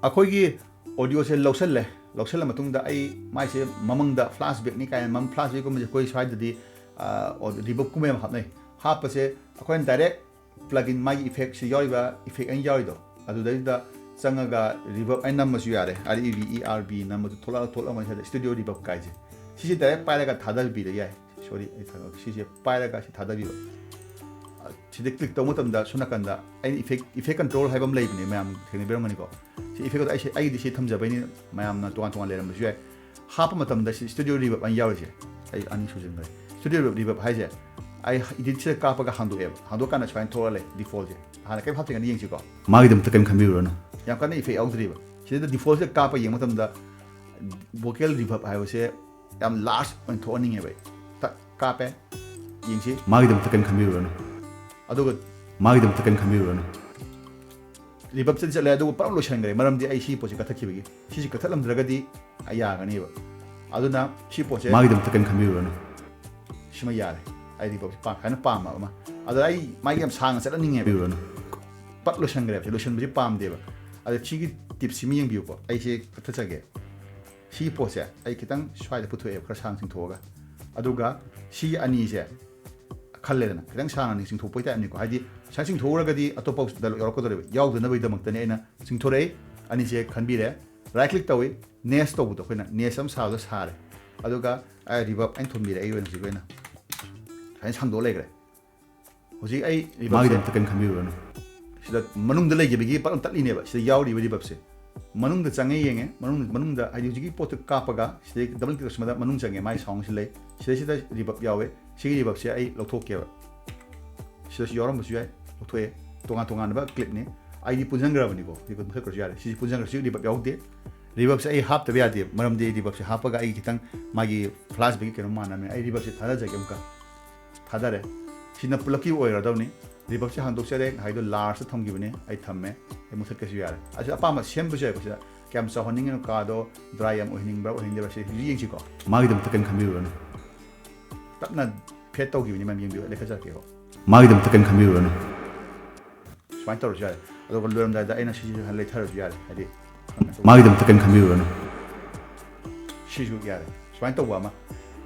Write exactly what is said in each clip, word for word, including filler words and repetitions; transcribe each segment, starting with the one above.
ꯑꯩꯈꯣꯏꯒꯤ ꯑꯣꯗꯤꯑꯣꯁꯦ ꯂꯧꯁꯜꯂꯦ꯫ ꯂꯧꯁꯜꯂ ꯃꯇꯨꯡꯗ ꯑꯩ ꯃꯥꯏꯁꯦ ꯃꯃꯥꯡꯗ ꯐ꯭ꯂꯥꯁꯕꯦꯛꯅꯤ ꯀꯥꯏꯅ, ꯃꯃꯥꯡ ꯐ꯭ꯂꯥꯁꯕꯦꯛꯀꯨꯝꯕꯁꯦ ꯑꯩꯈꯣꯏ ꯁ꯭ꯋꯥꯏꯗꯗꯤ ꯔꯤꯕꯞꯀꯨꯝꯕ ꯌꯥꯝ ꯍꯥꯞꯅꯩ꯫ ꯍꯥꯞꯄꯁꯦ ꯑꯩꯈꯣꯏꯅ ꯗꯥꯏꯔꯦꯛ ꯄ꯭ꯂꯒꯤꯟ ꯃꯥꯒꯤ ꯏꯐꯦꯛꯁꯤ ꯌꯥꯎꯔꯤꯕ, ꯏꯐꯦꯛ ꯑꯩꯅ ꯌꯥꯎꯔꯤꯗꯣ ꯑꯗꯨꯗꯩꯗꯨꯗ ꯆꯪꯉꯒ ꯔꯤꯕꯞ ꯑꯩꯅ ꯅꯝꯃꯁꯨ ꯌꯥꯔꯦ꯫ R E V E R B ꯅꯝꯃꯁꯨ ꯊꯣꯛꯂꯛꯑ ꯊꯣꯛꯂꯛꯑꯃꯅꯤ ꯁ꯭ꯋꯥꯏꯗ ꯁ꯭ꯇꯨꯗꯤꯑꯣ ꯔꯤꯕꯞ ꯀꯥꯏꯁꯦ꯫ ꯁꯤꯁꯦ ꯗꯥꯏꯔꯦꯛ ꯄꯥꯏꯔꯒ ꯊꯥꯗꯕꯤꯗ ꯌꯥꯏ꯫ ꯁꯣꯔꯤ, ꯑꯩ ꯊꯥꯗꯣꯛꯀꯦ꯫ ꯁꯤꯁꯦ ꯄꯥꯏꯔꯒ ꯁꯤ ꯊꯥꯗꯕꯤꯕ꯫ ꯁꯤꯗ ꯀ꯭ꯂꯤꯛ ꯇꯧꯕ ꯃꯇꯝꯗ ꯁꯣꯝ ꯅꯥꯀꯟꯗ ꯑꯩꯅ ꯏꯐꯦꯛ, ꯏꯐꯦꯛ ꯀꯟꯇ꯭ꯔꯣꯜ ꯍꯥꯏꯕ ꯑꯃ ꯂꯩꯕꯅꯦ, ꯃꯌꯥꯝ ꯊꯦꯡꯅꯕꯤꯔꯝꯒꯅꯤꯀꯣ꯫ ꯁꯤ ꯏꯐꯦꯛ ꯑꯩꯁꯦ, ꯑꯩꯒꯤꯗꯤ ꯁꯤ ꯊꯝꯖꯕꯩꯅꯤ, ꯃꯌꯥꯝꯅ ꯇꯣꯉꯥꯟ ꯇꯣꯉꯥꯟ ꯂꯩꯔꯝꯕꯁꯨ ꯌꯥꯏ꯫ ꯍꯥꯞꯄ ꯃꯇꯝꯗ ꯁꯤ ꯁ꯭ꯇꯨꯗꯤꯑꯣ ꯔꯤꯕꯞ ꯑꯅꯤ ꯌꯥꯎꯔꯤꯁꯦ, ꯑꯩ ꯑꯅꯤ ꯁꯨꯖꯤꯟꯈ꯭ꯔꯦ꯫ ꯁ꯭ꯇꯨꯗꯤꯑꯣ ꯔꯤꯕꯞ ꯍꯥꯏꯁꯦ ꯑꯩ ꯏꯗꯤꯠꯁꯤꯗ ꯀꯥꯞꯄꯒ ꯍꯥꯡꯗꯣꯛꯑꯦꯕ꯫ ꯍꯥꯡꯗꯣꯛꯀꯥꯟꯗ ꯁꯨꯃꯥꯏꯅ ꯊꯣꯛꯑ ꯂꯩ ꯗꯤꯐꯣꯜꯠꯁꯦ꯫ ꯍꯥꯟꯅ ꯀꯔꯤꯝ ꯍꯥꯞꯇ꯭ꯔꯤꯉꯩꯗ ꯌꯦꯡꯁꯤꯀꯣ꯫ ꯃꯥꯒꯤꯗꯃꯛꯇ ꯀꯔꯤꯝ ꯈꯟꯕꯤꯔꯨꯔꯅꯨ꯫ ꯌꯥꯝ ꯀꯟꯅ ꯏꯐꯦꯛ ꯌꯥꯎꯗ꯭ꯔꯤꯕ꯫ ꯁꯤꯗꯩꯗ ꯗꯤꯐꯣꯜꯠꯁꯤꯗ ꯀꯥꯞꯄ ꯌꯦꯡꯕ ꯃꯇꯝꯗ ꯚꯣꯀꯦꯜ ꯔꯤꯕꯞ ꯍꯥꯏꯕꯁꯦ ꯌꯥꯝ ꯂꯥꯔꯖ ꯑꯣꯏꯅ ꯊꯣꯛꯍꯟꯅꯤꯡꯉꯦꯕ ꯑꯩ꯫ ꯇꯛ ꯀꯥꯞꯄꯦ꯫ ꯌꯦꯡꯁꯤ꯫ ꯃꯥꯒꯤꯗꯃꯛꯇ ꯀꯔꯤꯝ ꯈꯟꯕꯤꯔꯨꯔꯅꯨ꯫ ꯑꯗꯨꯒ ꯃꯥꯒꯤꯗꯃꯛꯇ ꯀꯔꯤꯝ ꯈꯟꯕꯤꯔꯨꯔꯅꯨ꯫ ꯔꯤꯕꯞ ꯆꯠꯂꯦ, ꯑꯗꯨꯒ ꯄꯨꯂꯞ ꯂꯣꯏꯁꯤꯟꯈ꯭ꯔꯦ, ꯃꯔꯝꯗꯤ ꯑꯩ ꯁꯤ ꯄꯣꯠꯁꯦ ꯀꯛꯊꯠꯈꯤꯕꯒꯤ꯫ ꯁꯤꯁꯦ ꯀꯛꯊꯠꯂꯝꯗ꯭ꯔꯒꯗꯤ ꯌꯥꯒꯅꯦꯕ꯫ ꯑꯗꯨꯅ ꯁꯤ ꯄꯣꯠꯁꯦ ꯃꯥꯒꯤꯗꯃꯛꯇ ꯀꯔꯤꯝ ꯈꯟꯕꯤꯔꯨꯔꯅꯨ꯫ ꯁꯤꯃ ꯌꯥꯔꯦ꯫ ꯑꯩ ꯔꯤꯕꯞꯁꯦ ꯄꯥꯝ-, ꯐꯖꯅ ꯄꯥꯝꯕ ꯑꯃ꯫ ꯑꯗ ꯑꯩ ꯃꯥꯒꯤ ꯌꯥꯝ ꯁꯥꯡꯅ ꯆꯠꯍꯟꯅꯤꯡꯉꯦꯕ꯫ ꯄꯠ ꯂꯣꯏꯁꯟꯈ꯭ꯔꯦꯕ꯫ ꯁꯤ ꯂꯣꯏꯁꯟꯕꯁꯤ ꯄꯥꯝꯗꯦꯕ꯫ ꯑꯗ ꯁꯤꯒꯤ ꯇꯤꯞꯁꯤꯃ ꯌꯦꯡꯕꯤꯌꯨꯀꯣ꯫ ꯑꯩꯁꯦ ꯀꯛꯊꯠꯆꯒꯦ꯫ ꯁꯤꯒꯤ ꯄꯣꯠꯁꯦ ꯑꯩ ꯈꯤꯇꯪ ꯁ꯭ꯋꯥꯏꯗ ꯄꯨꯊꯣꯛꯑꯦꯕ, ꯈꯔ ꯁꯥꯡꯅ ꯆꯤꯡꯊꯣꯛꯑꯒ꯫ ꯑꯗꯨꯒ ꯁꯤꯒꯤ ꯑꯅꯤꯁꯦ ꯈꯜꯂꯦꯗꯅ, ꯈꯤꯇꯪ ꯁꯥꯡꯅ ꯆꯤꯡꯊꯣꯛꯄꯩ ꯇꯥꯏꯞꯅꯤꯀꯣ꯫ ꯍꯥꯏꯗꯤ ꯁꯨꯃꯥꯏꯅ ꯆꯤꯡꯊꯣꯛꯎꯔꯒꯗꯤ ꯑꯇꯣꯞꯄ ꯗꯥꯏꯂꯣꯛ ꯌꯥꯎꯔꯛꯀꯗꯧꯔꯤꯕ꯫ ꯌꯥꯎꯗꯅꯕꯒꯤꯗꯃꯛꯇꯅꯦ ꯑꯩꯅ ꯆꯤꯡꯊꯣꯔꯛꯏ꯫ ꯑꯅꯤꯁꯦ ꯈꯟꯕꯤꯔꯦ꯫ ꯔꯥꯏꯠ ꯀ꯭ꯂꯤꯛ ꯇꯧꯏ, ꯅꯦꯁ ꯇꯧꯕꯗꯣ, ꯑꯩꯈꯣꯏꯅ ꯅꯦꯁ ꯑꯃ ꯁꯥꯕꯗꯣ ꯁꯥꯔꯦ꯫ ꯑꯗꯨꯒ ꯑꯩ ꯔꯤꯕꯞ ꯑꯩꯅ ꯊꯣꯟꯕꯤꯔꯦ, ꯑꯩꯒꯤ ꯑꯣꯏꯅ ꯍꯧꯖꯤꯛ ꯑꯣꯏꯅ꯫ ꯁꯨꯃꯥꯏꯅ ꯁꯥꯡꯗꯣꯛꯑ ꯂꯩꯈ꯭ꯔꯦ꯫ ꯍꯧꯖꯤꯛ ꯑꯩ ꯔꯤꯕꯞꯁꯦ ꯃꯥꯒꯤꯗꯃꯛꯇ ꯀꯔꯤꯝ ꯈꯟꯕꯤꯔꯨꯔꯅꯨ꯫ ꯁꯤꯗ ꯃꯅꯨꯡꯗ ꯂꯩꯈꯤꯕꯒꯤ ꯄꯠ ꯑꯃ ꯇꯠꯂꯤꯅꯦꯕ, ꯁꯤꯗ ꯌꯥꯎꯔꯤꯕ ꯔꯤꯕꯞꯁꯦ꯫ ꯃꯅꯨꯡꯗ ꯆꯪꯉꯦ ꯌꯦꯡꯉꯦ, ꯃꯅꯨꯡ-, ꯃꯅꯨꯡꯗ ꯍꯥꯏꯗꯤ ꯍꯧꯖꯤꯛꯀꯤ ꯄꯣꯠꯇꯨ ꯀꯥꯞꯄꯒ ꯁꯤꯗꯩ ꯗꯕꯜ ꯀ꯭ꯂꯤꯛ ꯇꯧꯁꯟꯕꯗ ꯃꯅꯨꯡ ꯆꯪꯉꯦ, ꯃꯥꯒꯤ ꯁꯥꯎꯟꯁꯤ ꯂꯩ꯫ ꯁꯤꯗꯩꯁꯤꯗ ꯔꯤꯕꯞ ꯌꯥꯎꯋꯦ, ꯁꯤꯒꯤ ꯔꯤꯕꯞꯁꯦ ꯑꯩ ꯂꯧꯊꯣꯛꯀꯦꯕ꯫ ꯁꯤꯗꯁꯨ ꯌꯥꯎꯔꯝꯕꯁꯨ ꯌꯥꯏ, ꯂꯧꯊꯣꯛꯑꯦ꯫ ꯇꯣꯉꯥꯟ ꯇꯣꯉꯥꯟꯕ ꯀ꯭ꯂꯤꯞꯅꯤ, ꯑꯩꯗꯤ ꯄꯨꯟꯁꯤꯟꯈ꯭ꯔꯕꯅꯤꯀꯣ, ꯁꯤ ꯃꯨꯊꯠꯈ꯭ꯔꯁꯨ ꯌꯥꯔꯦ꯫ ꯁꯤꯁꯦ ꯄꯨꯟꯁꯤꯟꯈ꯭ꯔꯁꯨ ꯔꯤꯕꯞ ꯌꯥꯎꯗꯦ꯫ ꯔꯤꯕꯞꯁꯦ ꯑꯩ ꯍꯥꯞꯇꯕ ꯌꯥꯗꯦ, ꯃꯔꯝꯗꯤ ꯔꯤꯕꯞꯁꯦ ꯍꯥꯞꯄꯒ ꯑꯩ ꯈꯤꯇꯪ ꯃꯥꯒꯤ ꯐ꯭ꯂꯥꯁꯕꯦꯛꯀꯤ ꯀꯩꯅꯣ ꯃꯥꯟꯅꯕꯅꯦ꯫ ꯑꯩ ꯔꯤꯕꯞꯁꯦ ꯊꯥꯗꯖꯒꯦ ꯑꯃꯨꯛꯀ꯫ ꯊꯥꯗꯔꯦ꯫ ꯁꯤꯅ ꯄꯨꯂꯞꯀꯤ ꯑꯣꯏꯔꯗꯧꯅꯤ꯫ ꯔꯤꯕꯞꯁꯦ ꯍꯥꯡꯗꯣꯛꯆꯔꯦ, ꯉꯁꯥꯏꯗꯣ ꯂꯥꯔꯖꯇ ꯊꯝꯈꯤꯕꯅꯦ, ꯑꯩ ꯊꯝꯃꯦ꯫ ꯑꯩ ꯃꯨꯊꯠꯀꯦꯁꯨ ꯌꯥꯔꯦ꯫ ꯑꯁꯤ ꯑꯄꯥꯝꯕ ꯁꯦꯝꯕꯁꯨ ꯌꯥꯏꯀꯣ꯫ ꯁꯤꯗ ꯀꯌꯥꯝ ꯆꯥꯎꯍꯟꯅꯤꯡꯉꯤꯅꯣ, ꯀꯥꯗꯣ ꯗ꯭ꯔꯥꯏ ꯌꯥꯝ ꯑꯣꯏꯍꯟꯅꯤꯡꯕ꯭ꯔꯥ ꯑꯣꯏꯍꯟꯅꯤꯡꯗꯕ꯭ꯔꯥ ꯁꯤ ꯌꯦꯡꯁꯤꯀꯣ꯫ ꯃꯥꯒꯤꯗꯃꯛꯇ ꯀꯔꯤꯝ ꯈꯟꯕꯤꯔꯨꯔꯅꯨ꯫ ꯇꯞꯅ ꯐꯦꯠ ꯇꯧꯈꯤꯕꯅꯤ, ꯃꯌꯥꯝ ꯌꯦꯡꯕꯤꯌꯨ, ꯂꯩꯈꯠꯆꯔꯛꯀꯦꯀꯣ꯫ ꯃꯥꯒꯤꯗꯃꯛꯇ ꯀꯔꯤꯝ ꯈꯟꯕꯤꯔꯨꯔꯅꯨ꯫ ꯁꯨꯃꯥꯏꯅ ꯇꯧꯔꯁꯨ ꯌꯥꯔꯦ꯫ ꯑꯗꯨꯒ ꯂꯣꯏꯔꯝꯗꯥꯏꯗ ꯑꯩꯅ ꯁꯤꯁꯦ ꯂꯩꯊꯔꯁꯨ ꯌꯥꯔꯦ, ꯍꯥꯏꯗꯤ ꯃꯥꯒꯤꯗꯃꯛꯇ ꯀꯔꯤꯝ ꯈꯟꯕꯤꯔꯨꯔꯅꯨ꯫ ꯁꯤꯁꯨ ꯌꯥꯔꯦ꯫ ꯁꯨꯃꯥꯏꯅ ꯇꯧꯕ ꯑꯃ꯫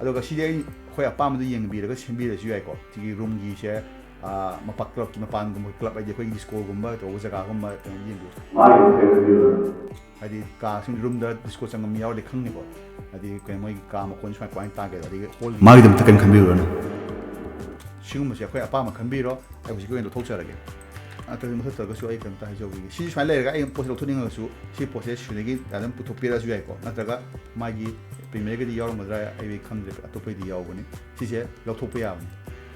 ꯑꯗꯨꯒ ꯁꯤꯗꯤ ꯑꯩ, ꯑꯩꯈꯣꯏ ꯑꯄꯥꯝꯕꯗ ꯌꯦꯡꯕꯤꯔꯒ ꯁꯦꯝꯕꯤꯔꯁꯨ ꯌꯥꯏꯀꯣ꯫ ꯁꯤꯒꯤ ꯔꯨꯝꯒꯤꯁꯦ, ꯑꯥ, ꯃꯄꯥ ꯀ꯭ꯂꯕꯀꯤ ꯃꯄꯥꯟꯒꯨꯝꯕ, ꯀ꯭ꯂꯕ ꯍꯥꯏꯗꯤ ꯑꯩꯈꯣꯏꯒꯤ ꯗꯤꯁꯀꯣꯒꯨꯝꯕ ꯇꯧꯕ ꯖꯒꯥꯒꯨꯝꯕ ꯀꯩꯅꯣ ꯌꯦꯡꯕꯤꯌꯨ꯫ ꯍꯥꯏꯗꯤ ꯀꯥꯁꯤꯡ ꯔꯨꯝꯗ ꯗꯤꯁꯀꯣ ꯆꯪꯕ ꯃꯤ ꯌꯥꯎꯔꯗꯤ ꯈꯪꯅꯤꯀꯣ꯫ ꯍꯥꯏꯗꯤ ꯀꯩꯅꯣ ꯃꯣꯏꯒꯤ ꯀꯥ ꯃꯈꯣꯟ ꯁꯨꯃꯥꯏ ꯀꯃꯥꯏꯅ ꯇꯥꯒꯦꯗꯣ, ꯑꯗꯒꯤ ꯍꯣꯜꯒꯤ ꯃꯥꯒꯤꯗꯃꯛꯇ ꯀꯔꯤꯝ ꯈꯟꯕꯤꯔꯨꯔꯅꯨ꯫ ꯁꯤꯒꯨꯝꯕꯁꯦ ꯑꯩꯈꯣꯏ ꯑꯄꯥꯝꯕ ꯈꯟꯕꯤꯔꯣ꯫ ꯑꯩ ꯍꯧꯖꯤꯛꯀꯤ ꯑꯣꯏꯅ ꯂꯧꯊꯣꯛꯆꯔꯒꯦ꯫ ꯑꯗꯨ ꯃꯊꯛꯇꯒꯁꯨ ꯑꯩ ꯀꯩꯝꯇ ꯍꯥꯏꯖꯍꯧꯈꯤꯒꯦ꯫ ꯁꯤ ꯁꯨꯃꯥꯏꯅ ꯂꯩꯔꯒ ꯑꯩ ꯄꯣꯠꯁꯦ ꯂꯧꯊꯣꯛꯅꯤꯡꯉꯒꯁꯨ ꯁꯤ ꯄꯣꯠꯁꯦ ꯁꯤꯗꯒꯤ ꯑꯗꯨꯝ ꯄꯨꯊꯣꯛꯄꯤꯔꯛꯑꯁꯨ ꯌꯥꯏꯀꯣ꯫ ꯅꯠꯇ꯭ꯔꯒ ꯃꯥꯒꯤ ꯄ꯭ꯔꯤꯃꯤꯌꯔꯒꯤꯗꯤ ꯌꯥꯎꯔꯝꯒꯗ꯭ꯔꯥ ꯑꯩ ꯈꯪꯗ꯭ꯔꯦ, ꯑꯇꯣꯞꯄꯒꯤꯗꯤ ꯌꯥꯎꯕꯅꯤ꯫ ꯁꯤꯁꯦ ꯂꯧꯊꯣꯛꯄ ꯌꯥꯕꯅꯤ꯫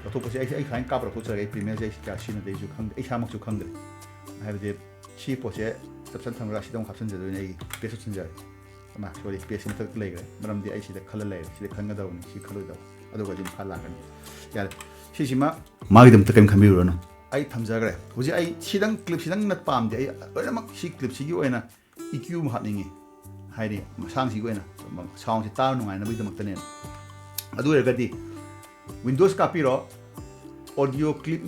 ꯂꯧꯊꯣꯛꯄꯁꯦ ꯑꯩ, ꯑꯩ ꯁꯨꯃꯥꯏꯅ ꯀꯥꯞꯄ ꯂꯧꯊꯣꯛꯆꯔꯒꯦ꯫ ꯑꯩ ꯄ꯭ꯔꯤꯃꯤꯌꯔꯁꯦ ꯑꯩ ꯀꯌꯥ ꯁꯤꯖꯤꯟꯅꯗꯦ ꯑꯩꯁꯨ ꯈꯪꯗꯦ, ꯑꯩ ꯏꯁꯥꯃꯛꯁꯨ ꯈꯪꯗ꯭ꯔꯦ꯫ ꯍꯥꯏꯕꯗꯤ ꯁꯤ ꯄꯣꯠꯁꯦ ꯆꯞꯁꯟ ꯊꯝꯈ꯭ꯔꯒ ꯁꯤꯗ ꯑꯃꯨꯛ ꯍꯥꯞꯆꯤꯟꯖꯗꯣꯏꯅꯦ꯫ ꯑꯩ ꯄꯦꯁ ꯍꯥꯞꯆꯤꯟꯖꯔꯦ꯫ ꯑꯃ, ꯁꯣꯔꯤ, ꯄꯦꯁꯁꯤ ꯃꯊꯛꯇ ꯂꯩꯈ꯭ꯔꯦ꯫ ꯃꯔꯝꯗꯤ ꯑꯩ ꯁꯤꯗ ꯈꯜꯂ ꯂꯩꯔꯦ, ꯁꯤꯗ ꯈꯟꯒꯗꯕꯅꯤ, ꯁꯤ ꯈꯜꯂꯣꯏꯗꯕ꯫ ꯑꯗꯨꯒꯗꯤ ꯃꯈꯥ ꯂꯥꯛꯀꯅꯤ꯫ ꯌꯥꯔꯦ, ꯁꯤꯁꯤꯃ ꯃꯥꯒꯤꯗꯃꯛꯇ ꯀꯔꯤꯝ ꯈꯟꯕꯤꯔꯨꯔꯅꯨ꯫ ꯑꯩ ꯊꯝꯖꯈ꯭ꯔꯦ꯫ ꯍꯧꯖꯤꯛ ꯑꯩ ꯁꯤꯗꯪ, ꯀ꯭ꯂꯤꯞꯁꯤꯗꯪ ꯅꯠ ꯄꯥꯝꯗꯦ꯫ ꯑꯩ ꯂꯣꯏꯅꯃꯛ ꯁꯤ ꯀ꯭ꯂꯤꯞꯁꯤꯒꯤ ꯑꯣꯏꯅ ꯏ ꯀ꯭ꯌꯨ ꯑꯃ ꯍꯥꯞꯅꯤꯡꯉꯤ ꯍꯥꯏꯗꯤ, ꯃꯁꯥꯡꯁꯤꯒꯤ ꯑꯣꯏꯅ ꯁꯥꯎꯟꯁꯦ ꯇꯥꯕ ꯅꯨꯡꯉꯥꯏꯅꯕꯒꯤꯗꯃꯛꯇꯅꯦ꯫ ꯑꯗꯨ ꯑꯣꯏꯔꯒꯗꯤ ꯋꯤꯟꯗꯣꯁ ꯀꯥꯞꯄꯤꯔꯣ, ꯑꯣꯗꯤꯑꯣ ꯀ꯭ꯂꯤꯞ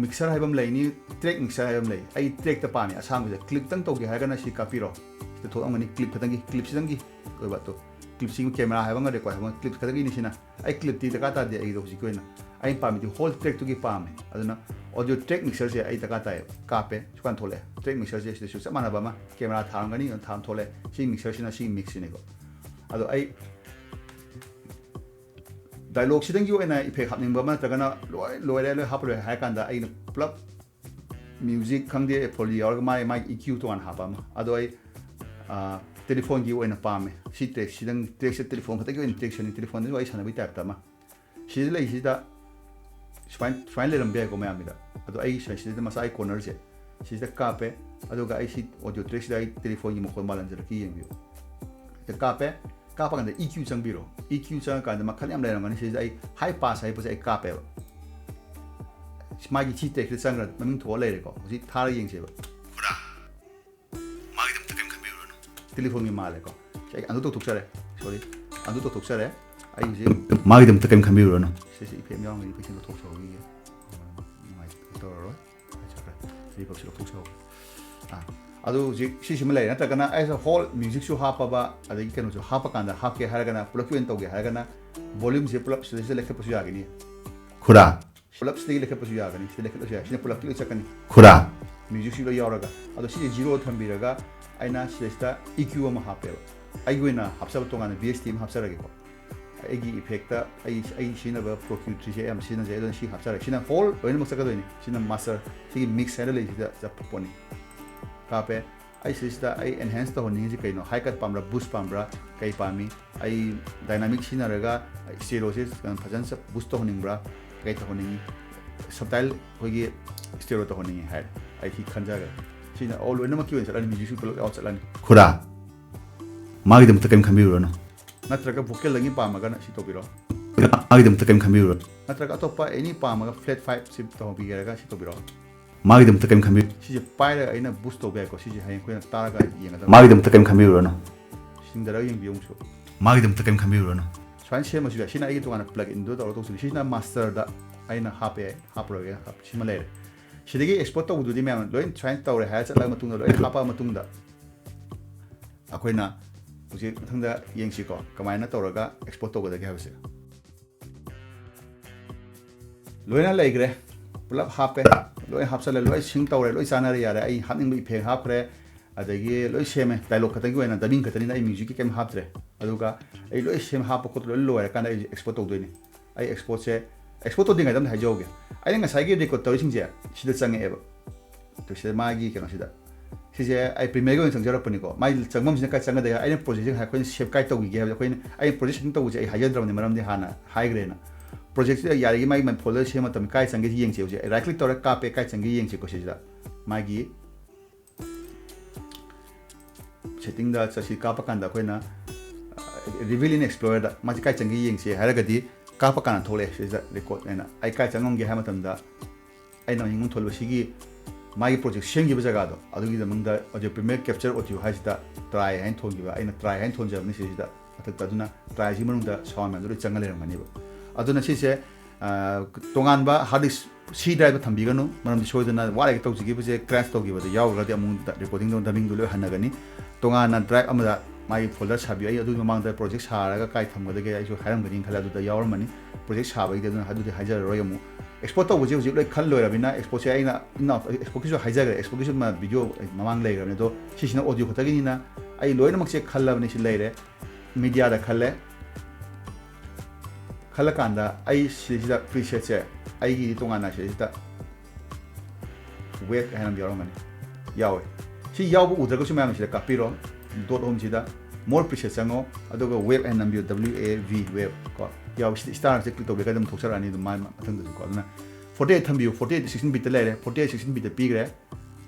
ꯃꯤꯛꯁꯔ ꯍꯥꯏꯕ ꯑꯃ ꯂꯩꯅꯤ, ꯇ꯭ꯔꯦꯛ ꯃꯤꯛꯁꯔ ꯍꯥꯏꯕ ꯑꯃ ꯂꯩ꯫ ꯑꯩ ꯇ꯭ꯔꯦꯛꯇ ꯄꯥꯝꯃꯤ, ꯑꯁꯥꯡꯕꯁꯦ꯫ ꯀ꯭ꯂꯤꯞꯇꯪ ꯇꯧꯒꯦ ꯍꯥꯏꯔꯒꯅ ꯁꯤ ꯀꯥꯞꯄꯤꯔꯣ, ꯁꯤꯗ ꯊꯣꯛꯂꯝꯒꯅꯤ꯫ ꯀ꯭ꯂꯤꯞ ꯈꯛꯇꯪꯒꯤ, ꯀ꯭ꯂꯤꯞꯁꯤꯗꯪꯒꯤ ꯑꯣꯏꯕ꯫ ꯑꯗꯣ ꯀ꯭ꯂꯤꯞꯁꯤꯒꯤ ꯀꯦꯃꯦꯔꯥ ꯍꯥꯏꯕ ꯑꯃ, ꯔꯦꯀꯣꯔꯗ ꯍꯥꯏꯕ ꯑꯃ, ꯀ꯭ꯂꯤꯞ ꯈꯛꯇꯪꯒꯤꯅꯤ ꯁꯤꯅ꯫ ꯑꯩ ꯀ꯭ꯂꯤꯞꯇꯤ ꯗꯔꯀꯥꯔ ꯇꯥꯗꯦ ꯑꯩꯒꯤꯗꯣ ꯍꯧꯖꯤꯛꯀꯤ ꯑꯣꯏꯅ꯫ ꯑꯩꯅ ꯄꯥꯝꯃꯤꯗꯤ ꯍꯣꯜ ꯇ꯭ꯔꯦꯛꯇꯨꯒꯤ ꯄꯥꯝꯃꯦ꯫ ꯑꯗꯨꯅ ꯑꯣꯗꯤꯑꯣ ꯇ꯭ꯔꯦꯛ ꯃꯤꯛꯁꯔꯁꯦ ꯑꯩ ꯗꯔꯀꯥꯔ ꯇꯥꯏꯌꯦꯕ꯫ ꯀꯥꯞꯄꯦ, ꯁꯨꯀꯥꯟ ꯊꯣꯛꯂꯛꯑꯦ꯫ ꯇ꯭ꯔꯦꯛ ꯃꯤꯛꯁꯔꯁꯦ ꯁꯤꯗꯁꯨ ꯆꯞ ꯃꯥꯟꯅꯕ ꯑꯃ ꯀꯦꯃꯦꯔꯥ ꯊꯥꯔꯝꯒꯅꯤ, ꯑꯗꯨꯝ ꯊꯥꯔꯝ ꯊꯣꯛꯂꯛꯑꯦ꯫ ꯁꯤ ꯃꯤꯛꯁꯔꯁꯤꯅ ꯁꯤ ꯃꯤꯛꯁꯁꯤꯅꯤꯀꯣ꯫ ꯑꯗꯣ ꯑꯩ ꯗꯥꯏꯂꯣꯛꯁꯤꯗꯪꯒꯤ ꯑꯣꯏꯅ ꯏꯐꯦꯛ ꯍꯥꯞꯅꯤꯡꯕ ꯑꯃ ꯅꯠꯇ꯭ꯔꯒꯅ ꯂꯣꯏ ꯂꯣꯏꯔꯦ, ꯂꯣꯏ ꯍꯥꯞꯄ ꯂꯣꯏꯔꯦ ꯍꯥꯏꯔ ꯀꯥꯟꯗ ꯑꯩꯅ ꯄꯨꯂꯞ ꯃ꯭ꯌꯨꯖꯤꯛ ꯈꯪꯗꯦ, ꯐꯣꯂꯤ ꯌꯥꯎꯔꯒ ꯃꯥꯏ, ꯃꯥꯏ ꯏ ꯀ꯭ꯌꯨ ꯇꯣꯉꯥꯟꯅ ꯍꯥꯞꯄ ꯑꯃ꯫ ꯑꯗꯣ ꯑꯩ, ꯑꯥ, ꯇꯦꯂꯤꯐꯣꯟꯒꯤ ꯑꯣꯏꯅ ꯄꯥꯝꯃꯦ꯫ ꯁꯤ ꯇ꯭ꯔꯦꯛꯁꯤꯗꯪ, ꯇ꯭ꯔꯦꯛꯁꯦ ꯇꯦꯂꯤꯐꯣꯟ ꯈꯛꯇꯒꯤ ꯑꯣꯏꯅ ꯇ꯭ꯔꯦꯛꯁꯤꯅꯤ꯫ ꯇꯦꯂꯤꯐꯣꯟꯗꯁꯨ ꯋꯥꯔꯤ ꯁꯥꯟꯅꯕꯒꯤ ꯇꯥꯏꯞꯇ ꯑꯃ꯫ ꯁꯤꯗ ꯂꯩꯁꯤꯗ ꯁꯨꯃꯥꯏꯅ, ꯁꯨꯃꯥꯏꯅ ꯂꯩꯔꯝꯕ ꯌꯥꯏꯀꯣ ꯃꯌꯥꯝꯒꯤꯗ꯫ ꯑꯗꯣ ꯑꯩ ꯁꯤꯗ, ꯁꯤꯗ ꯃꯆꯥ ꯑꯩ ꯀꯣꯔꯅꯔꯁꯦ ꯁꯤꯁꯤꯗ ꯀꯥꯞꯄꯦ꯫ ꯑꯗꯨꯒ ꯑꯩ ꯁꯤ ꯑꯣꯗꯤꯑꯣ ꯇ꯭ꯔꯦꯛꯁꯤꯗ ꯑꯩ ꯇꯦꯂꯤꯐꯣꯟꯒꯤ ꯃꯈꯣꯟ ꯃꯥꯜꯍꯟꯖꯔꯛꯀꯦ, ꯌꯦꯡꯕꯤꯌꯨ꯫ ꯁꯤꯗ ꯀꯥꯞꯄꯦ꯫ ꯀꯥꯞꯄ ꯀꯥꯟꯗ ꯏ ꯀ꯭ꯌꯨ ꯆꯪꯕꯤꯔꯣ꯫ ꯏ ꯀ꯭ꯌꯨ ꯆꯪꯉꯀꯥꯟꯗ ꯃꯈꯜ ꯌꯥꯝ ꯂꯩꯔꯝꯒꯅꯤ꯫ ꯁꯤꯁꯤꯗ ꯑꯩ ꯍꯥꯏ ꯄꯥꯁ ꯍꯥꯏꯕꯁꯦ ꯑꯩ ꯀꯥꯞꯄꯦꯕ꯫ ꯃꯥꯒꯤ ꯁꯤ ꯇ꯭ꯔꯦꯛꯁꯤꯗ ꯆꯪꯈ꯭ꯔ ꯃꯃꯤꯡ ꯊꯣꯛꯑ ꯂꯩꯔꯦꯀꯣ꯫ ꯍꯧꯖꯤꯛ ꯊꯥꯔ ꯌꯦꯡꯁꯦꯕ꯫ ꯄꯨꯔꯥ ꯃꯥꯒꯤꯗꯃꯛꯇ ꯀꯔꯤꯝ ꯈꯟꯕꯤꯔꯨꯔꯅꯨ꯫ ꯇꯦꯂꯤꯐꯣꯟꯒꯤ ꯃꯥꯜꯂꯦꯀꯣ꯫ ꯁꯤ ꯑꯩ ꯑꯟꯗꯨ ꯇꯧꯊꯣꯛꯆꯔꯦ꯫ ꯁꯣꯔꯤ, ꯑꯟꯗꯨ ꯇꯧꯊꯣꯛꯆꯔꯦ꯫ ꯑꯩ ꯍꯧꯖꯤꯛ ꯃꯥꯒꯤꯗꯃꯛꯇ ꯀꯔꯤꯝ ꯈꯟꯕꯤꯔꯨꯔꯅꯨ꯫ ꯁꯤꯁꯦ ꯏꯐꯦꯛ ꯌꯥꯎꯔꯝꯒꯅꯤ, ꯏꯐꯦꯛꯁꯤꯡ ꯂꯧꯊꯣꯛꯆꯍꯧꯈꯤꯒꯦ꯫ ꯅꯨꯡꯉꯥꯏ-, ꯇꯧꯔꯔꯣꯏ꯫ ꯆꯠꯈ꯭ꯔꯦ꯫ ꯁꯤ ꯏꯐꯦꯛꯁꯤ ꯂꯧꯊꯣꯛꯆꯍꯧꯒꯦ꯫ ꯑꯥ, ꯑꯗꯨ ꯍꯧꯖꯤꯛ ꯁꯤꯁꯤꯃ ꯂꯩꯔꯦ, ꯅꯠꯇ꯭ꯔꯒꯅ as a whole musicꯁꯨ ꯍꯥꯞꯄꯕ, ꯑꯗꯒꯤ ꯀꯩꯅꯣꯁꯨ ꯍꯥꯞꯄ ꯀꯥꯟꯗ ꯍꯥꯞꯀꯦ ꯍꯥꯏꯔꯒꯅ, ꯄꯨꯂꯞꯀꯤ ꯑꯣꯏꯅ ꯇꯧꯒꯦ ꯍꯥꯏꯔꯒꯅ, volumeꯁꯦ ꯄꯨꯂꯞ ꯁꯤꯗꯩꯁꯤꯗ ꯂꯩꯈꯠꯄꯁꯨ ꯌꯥꯒꯅꯤ꯫ ꯈꯨꯔꯥ꯫ ꯄꯨꯂꯞ ꯁꯤꯗꯒꯤ ꯂꯩꯈꯠꯄꯁꯨ ꯌꯥꯒꯅꯤ, ꯁꯤꯗ ꯂꯩꯈꯠꯂꯁꯨ ꯌꯥꯏ, ꯁꯤꯅ ꯄꯨꯂꯞꯀꯤ ꯂꯣꯏ ꯆꯠꯀꯅꯤ꯫ ꯈꯨꯔꯥ꯫ Musicꯁꯤ ꯂꯣꯏ ꯌꯥꯎꯔꯒ꯫ ꯑꯗꯣ ꯁꯤꯁꯦ zero ꯊꯝꯕꯤꯔꯒ ꯑꯩꯅ ꯁꯤꯗꯩꯁꯤꯗ E Q ꯑꯃ ꯍꯥꯞꯄꯦꯕ꯫ ꯑꯩꯒꯤ ꯑꯣꯏꯅ ꯍꯥꯞꯆꯕ ꯇꯣꯉꯥꯟꯅ V S T ꯑꯃ ꯍꯥꯞꯆꯔꯒꯦꯀꯣ꯫ ꯑꯩꯒꯤ effectꯇ ꯑꯩ, ꯑꯩ ꯁꯤꯖꯤꯟꯅꯕ Pro Q threeꯁꯦ ꯌꯥꯝ ꯁꯤꯖꯤꯟꯅꯖꯩ, ꯑꯗꯨꯅ ꯁꯤ ꯍꯥꯞꯆꯔꯒꯦ꯫ ꯁꯤꯅ whole ꯂꯣꯏꯅꯃꯛ ꯆꯠꯀꯗꯣꯏꯅꯤ꯫ ꯁꯤꯅ master, ꯁꯤꯒꯤ mix ꯍꯥꯏꯅ ꯂꯩꯔꯤꯁꯤꯗ ꯆꯠꯄ ꯄꯣꯠꯅꯤ꯫ ꯀꯥꯞꯄꯦ꯫ ꯑꯩ ꯁꯤꯁꯤꯗ ꯑꯩ enhance ꯇꯧꯍꯟꯅꯤꯡꯉꯤꯁꯤ ꯀꯩꯅꯣ? High cut ꯄꯥꯝꯕ꯭ꯔꯥ, boost ꯄꯥꯝꯕ꯭ꯔꯥ, ꯀꯩ ꯄꯥꯝꯃꯤ? ꯑꯩ dynamic ꯁꯤꯖꯤꯟꯅꯔꯒ stereoꯁꯦ ꯀꯩꯅꯣ ꯐꯖꯅ ꯆꯞ-, boost ꯇꯧꯍꯟꯅꯤꯡꯕ꯭ꯔꯥ, ꯀꯩ ꯇꯧꯍꯟꯅꯤꯡꯉꯤ? Subtle ꯑꯩꯈꯣꯏꯒꯤ stereo ꯇꯧꯍꯟꯅꯤꯡꯉꯤ ꯍꯥꯏꯔꯦ꯫ ꯑꯩ ꯁꯤ ꯈꯟꯖꯈ꯭ꯔꯦ꯫ ꯁꯤꯅ all ꯂꯣꯏꯅꯃꯛꯀꯤ ꯑꯣꯏꯅ ꯆꯠꯂꯅꯤ, musicꯁꯨ ꯄꯨꯂꯞ ꯌꯥꯎꯔ ꯆꯠꯂꯅꯤ꯫ ꯈꯨꯔꯥ, ꯃꯥꯒꯤꯗꯃꯛꯇ ꯀꯔꯤꯝ ꯈꯟꯕꯤꯔꯨꯔꯅꯨ꯫ ꯅꯠꯇ꯭ꯔꯒ vocalꯗꯒꯤ ꯄꯥꯝꯃꯒꯅ ꯁꯤ ꯇꯧꯕꯤꯔꯣ꯫ ꯃꯥꯒꯤꯗꯃꯛꯇ ꯀꯔꯤꯝ ꯈꯟꯕꯤꯔꯨꯔꯅꯨ꯫ ꯅꯠꯇ꯭ꯔꯒ ꯑꯇꯣꯞꯄ any ꯄꯥꯝꯃꯒ flat five ꯁꯤ ꯇꯧꯕꯤꯒꯦꯔꯒ ꯁꯤ ꯇꯧꯕꯤꯔꯣ꯫ ꯃꯥꯒꯤꯗꯃꯛꯇ ꯀꯔꯤꯝ ꯈꯟꯕꯤꯔꯨ꯫ ꯁꯤꯁꯦ ꯄꯥꯏꯔꯒ ꯑꯩꯅ boost ꯇꯧꯕ ꯌꯥꯏꯀꯣ꯫ ꯁꯤꯁꯦ ꯍꯌꯦꯡ ꯑꯩꯈꯣꯏꯅ ꯇꯥꯔꯒ ꯌꯦꯡꯒꯗꯕ꯫ ꯃꯥꯒꯤꯗꯃꯛꯇ ꯀꯔꯤꯝ ꯈꯟꯕꯤꯔꯨꯔꯅꯨ꯫ ꯁꯤꯡꯗꯔꯒ ꯌꯦꯡꯕꯤꯌꯨ ꯑꯃꯨꯛꯁꯨ꯫ ꯃꯥꯒꯤꯗꯃꯛꯇ ꯀꯔꯤꯝ ꯈꯟꯕꯤꯔꯨꯔꯅꯨ꯫ ꯁꯨꯃꯥꯏꯅ ꯁꯦꯝꯃꯁꯨ ꯌꯥꯏ꯫ ꯁꯤꯅ ꯑꯩꯒꯤ ꯇꯣꯉꯥꯟꯅ plugin ꯗꯣ ꯇꯧꯔꯒ ꯇꯧꯁꯤꯅꯤ꯫ ꯁꯤꯁꯤꯅ master ꯗ ꯑꯩꯅ ꯍꯥꯞꯄ ꯌꯥꯏ, ꯍꯥꯞꯄꯔꯣꯏꯒꯦ, ꯍꯥꯞ-, ꯁꯤꯃ ꯂꯩꯔꯦ꯫ ꯁꯤꯗꯒꯤ export ꯇꯧꯕꯗꯨꯗꯤ ꯃꯌꯥꯝ ꯂꯣꯏ ꯁꯨꯃꯥꯏꯅ ꯇꯧꯔꯦ ꯍꯥꯏꯔ ꯆꯠꯂ ꯃꯇꯨꯡꯗ, ꯂꯣꯏ ꯍꯥꯞꯄ ꯃꯇꯨꯡꯗ, ꯑꯩꯈꯣꯏꯅ ꯍꯧꯖꯤꯛ ꯃꯊꯪꯗ ꯌꯦꯡꯁꯤꯀꯣ, ꯀꯃꯥꯏꯅ ꯇꯧꯔꯒ export ꯇꯧꯒꯗꯒꯦ ꯍꯥꯏꯕꯁꯦ꯫ ꯂꯣꯏꯅ ꯂꯩꯈ꯭ꯔꯦ, ꯄꯨꯂꯞ ꯍꯥꯞꯄꯦ, ꯂꯣꯏ ꯍꯥꯞꯆꯜꯂꯦ, ꯂꯣꯏ sync ꯇꯧꯔꯦ, ꯂꯣꯏ ꯆꯥꯟꯅꯔꯦ, ꯌꯥꯔꯦ꯫ ꯑꯩ ꯍꯥꯞꯅꯤꯡꯕ effect ꯍꯥꯞꯈ꯭ꯔꯦ, ꯑꯗꯒꯤ ꯂꯣꯏ ꯁꯦꯝꯃꯦ꯫ Dialogue ꯈꯛꯇꯪꯒꯤ ꯑꯣꯏꯅ, dubbing ꯈꯛꯇꯅꯤꯅ ꯑꯩ musicꯀꯤ ꯀꯩꯝ ꯍꯥꯞꯇ꯭ꯔꯦ꯫ ꯑꯗꯨꯒ ꯑꯩ ꯂꯣꯏ ꯁꯦꯝ, ꯍꯥꯞꯄ ꯈꯣꯠꯄ ꯂꯣꯏ ꯂꯣꯏꯔꯀꯥꯟꯗ ꯑꯩ export ꯇꯧꯗꯣꯏꯅꯤ꯫ ꯑꯩ exportꯁꯦ, export ꯇꯧꯗ꯭ꯔꯤꯉꯩꯗ ꯑꯝꯇ ꯍꯥꯏꯖꯍꯧꯒꯦ꯫ ꯑꯩꯅ ꯉꯁꯥꯏꯒꯤ record ꯇꯧꯔꯤꯁꯤꯡꯁꯦ ꯁꯤꯗ ꯆꯪꯉꯛꯑꯦꯕ꯫ ꯑꯗꯨ ꯁꯤꯗ ꯃꯥꯒꯤ ꯀꯩꯅꯣꯁꯤꯗ, ꯁꯤꯁꯦ ꯑꯩ Premiereꯒꯤ ꯑꯣꯏꯅ ꯆꯪꯖꯔꯛꯄꯅꯤꯀꯣ꯫ ꯃꯥꯒꯤ ꯆꯪꯐꯝꯁꯤꯅ ꯀꯥꯏ ꯆꯪꯒꯗꯒꯦ? ꯑꯩꯅ projectꯁꯦ ꯑꯩꯈꯣꯏꯅ save ꯀꯥꯏ ꯇꯧꯈꯤꯒꯦ ꯍꯥꯏꯕꯗ, ꯑꯩꯈꯣꯏꯅ, ꯑꯩꯅ project setting ꯇꯧꯕꯁꯦ ꯑꯩ ꯍꯥꯏꯖꯗ꯭ꯔꯕꯅꯤ, ꯃꯔꯝꯗꯤ ꯍꯥꯟꯅ ꯍꯥꯏꯈ꯭ꯔꯦꯅ꯫ Projectꯁꯤꯗ ꯌꯥꯔꯤꯉꯩ ꯃꯥꯒꯤ folder ꯁꯦꯝꯕ ꯃꯇꯝꯗ ꯀꯥꯏ ꯆꯪꯒꯦ ꯌꯦꯡꯁꯦ꯫ ꯍꯧꯖꯤꯛ right click ꯇꯧꯔꯒ ꯀꯥꯞꯄꯦ, ꯀꯥꯏ ꯆꯪꯒꯦ ꯌꯦꯡꯁꯦꯀꯣ꯫ ꯁꯤꯁꯤꯗ ꯃꯥꯒꯤ settingꯗ ꯆꯠꯁꯤ꯫ ꯀꯥꯞꯄ ꯀꯥꯟꯗ ꯑꯩꯈꯣꯏꯅ, ꯑ, Reveal in Explorerꯗ ꯃꯥꯁꯤ ꯀꯥꯏ ꯆꯪꯒꯦ ꯌꯦꯡꯁꯦ ꯍꯥꯏꯔꯒꯗꯤ, ꯀꯥꯞꯄ ꯀꯥꯟꯗ ꯊꯣꯛꯂꯛꯑꯦ ꯁꯤꯗ record ꯍꯥꯏꯅ꯫ ꯑꯩ ꯀꯥꯏ ꯆꯪꯉꯝꯒꯦ ꯍꯥꯏꯕ ꯃꯇꯝꯗ, ꯑꯩꯅ ꯃꯅꯤꯡ ꯊꯣꯜꯂꯤꯕ ꯁꯤꯒꯤ ꯃꯥꯒꯤ project ꯁꯦꯝꯈꯤꯕ ꯖꯒꯥꯗꯣ, ꯑꯗꯨꯒꯤ ꯃꯅꯨꯡꯗ audio Premiere Capture Audio ꯍꯥꯏꯁꯤꯗ try ꯍꯥꯏꯅ ꯊꯣꯟꯈꯤꯕ, ꯑꯩꯅ try ꯍꯥꯏꯅ ꯊꯣꯟꯖꯕꯅꯤ ꯁꯤꯁꯤꯗ ꯃꯊꯛꯇ꯫ ꯑꯗꯨꯅ tryꯁꯤ ꯃꯅꯨꯡꯗ sound ꯃꯌꯥꯝꯗꯣ ꯂꯣꯏ ꯆꯪꯉ ꯂꯩꯔꯝꯒꯅꯦꯕ꯫ ꯑꯗꯨꯅ ꯁꯤꯁꯦ ꯇꯣꯉꯥꯟꯕ hard disk C drive ꯊꯝꯕꯤꯒꯅꯨ꯫ ꯃꯔꯝꯗꯤ ꯁꯣꯏꯗꯅ ꯋꯥꯠꯂꯒ ꯇꯧꯖꯈꯤꯕꯁꯦ, crash ꯇꯧꯈꯤꯕꯗ ꯌꯥꯎꯔꯒꯗꯤ ꯑꯃꯨꯛ recording ꯗꯣ, dubbing ꯗꯣ ꯂꯣꯏ ꯍꯟꯅꯒꯅꯤ꯫ ꯇꯣꯉꯥꯟꯅ drive ꯑꯃꯗ ꯃꯥꯒꯤ folder ꯁꯥꯕꯤꯌꯨ꯫ ꯑꯩ ꯑꯗꯨꯒꯤ ꯃꯃꯥꯡꯗ project ꯁꯥꯔꯒ ꯀꯥꯏ ꯊꯝꯒꯗꯒꯦ ꯑꯩꯁꯨ ꯍꯥꯏꯔꯝꯒꯅꯤ ꯈꯜꯂꯦ, ꯑꯗꯨꯗ ꯌꯥꯎꯔꯝꯃꯅꯤ꯫ Project ꯁꯥꯕꯒꯤꯗꯤ ꯑꯗꯨꯅ ꯑꯗꯨꯗꯤ ꯍꯥꯏꯖꯔꯔꯣꯏ꯫ ꯑꯃꯨꯛ export ꯇꯧꯕꯁꯦ ꯍꯧꯖꯤꯛ ꯂꯣꯏ ꯈꯜ ꯂꯣꯏꯔꯕꯅꯤꯅ, export ꯁꯦ ꯑꯩꯅ ꯏꯅꯥꯎ, export ꯀꯤꯁꯨ ꯍꯥꯏꯖꯈ꯭ꯔꯦ, export ꯀꯤꯁꯨ ꯃ-, video ꯃꯃꯥꯡ ꯂꯩꯈ꯭ꯔꯕꯅꯤ꯫ ꯑꯗꯣ ꯁꯤꯁꯤꯅ audio ꯈꯛꯇꯒꯤꯅꯤꯅ ꯑꯩ ꯂꯣꯏꯅꯃꯛꯁꯦ ꯈꯜꯂꯕꯅꯤ꯫ ꯁꯤ ꯂꯩꯔꯦ, media ꯗ ꯈꯜꯂꯦ꯫ ꯈꯜꯂꯀꯥꯟꯗ ꯑꯩ ꯁꯤꯁꯤꯗ preset ꯁꯦ ꯑꯩꯒꯤꯗꯤ ꯇꯣꯉꯥꯟꯅ ꯁꯤꯁꯤꯗ WAV ꯍꯥꯏꯅ ꯑꯃ ꯌꯥꯎꯔꯝꯒꯅꯤ꯫ ꯌꯥꯎꯋꯦ꯫ ꯁꯤ ꯌꯥꯎꯕ ꯎꯗ꯭ꯔꯒꯁꯨ ꯃꯌꯥꯝ ꯁꯤꯗ ꯀꯥꯞꯄꯤꯔꯣ꯫ Dot ꯑꯍꯨꯝꯁꯤꯗ more preset ꯆꯪꯉꯣ, ꯑꯗꯨꯒ WAV ꯍꯥꯏꯅ ꯅꯝꯕꯤꯌꯨ, W A V, WAV ꯀꯣ꯫ ꯌꯥꯎꯋꯦ꯫ ꯁꯤꯗ star ꯁꯦ click ꯇꯧꯕꯤꯔꯒ ꯑꯗꯨꯝ ꯊꯣꯛꯆꯔꯛꯑꯅꯤ ꯑꯗꯨꯝ ꯃꯥꯏ ꯃꯊꯪꯗꯁꯨ ꯀꯣ꯫ ꯑꯗꯨꯅ forty eight ꯊꯝꯕꯤꯌꯨ꯫ Forty eight sixteen bit ꯇ ꯂꯩꯔꯦ꯫ Forty eight sixteen bit ꯇ ꯄꯤꯈ꯭ꯔꯦ꯫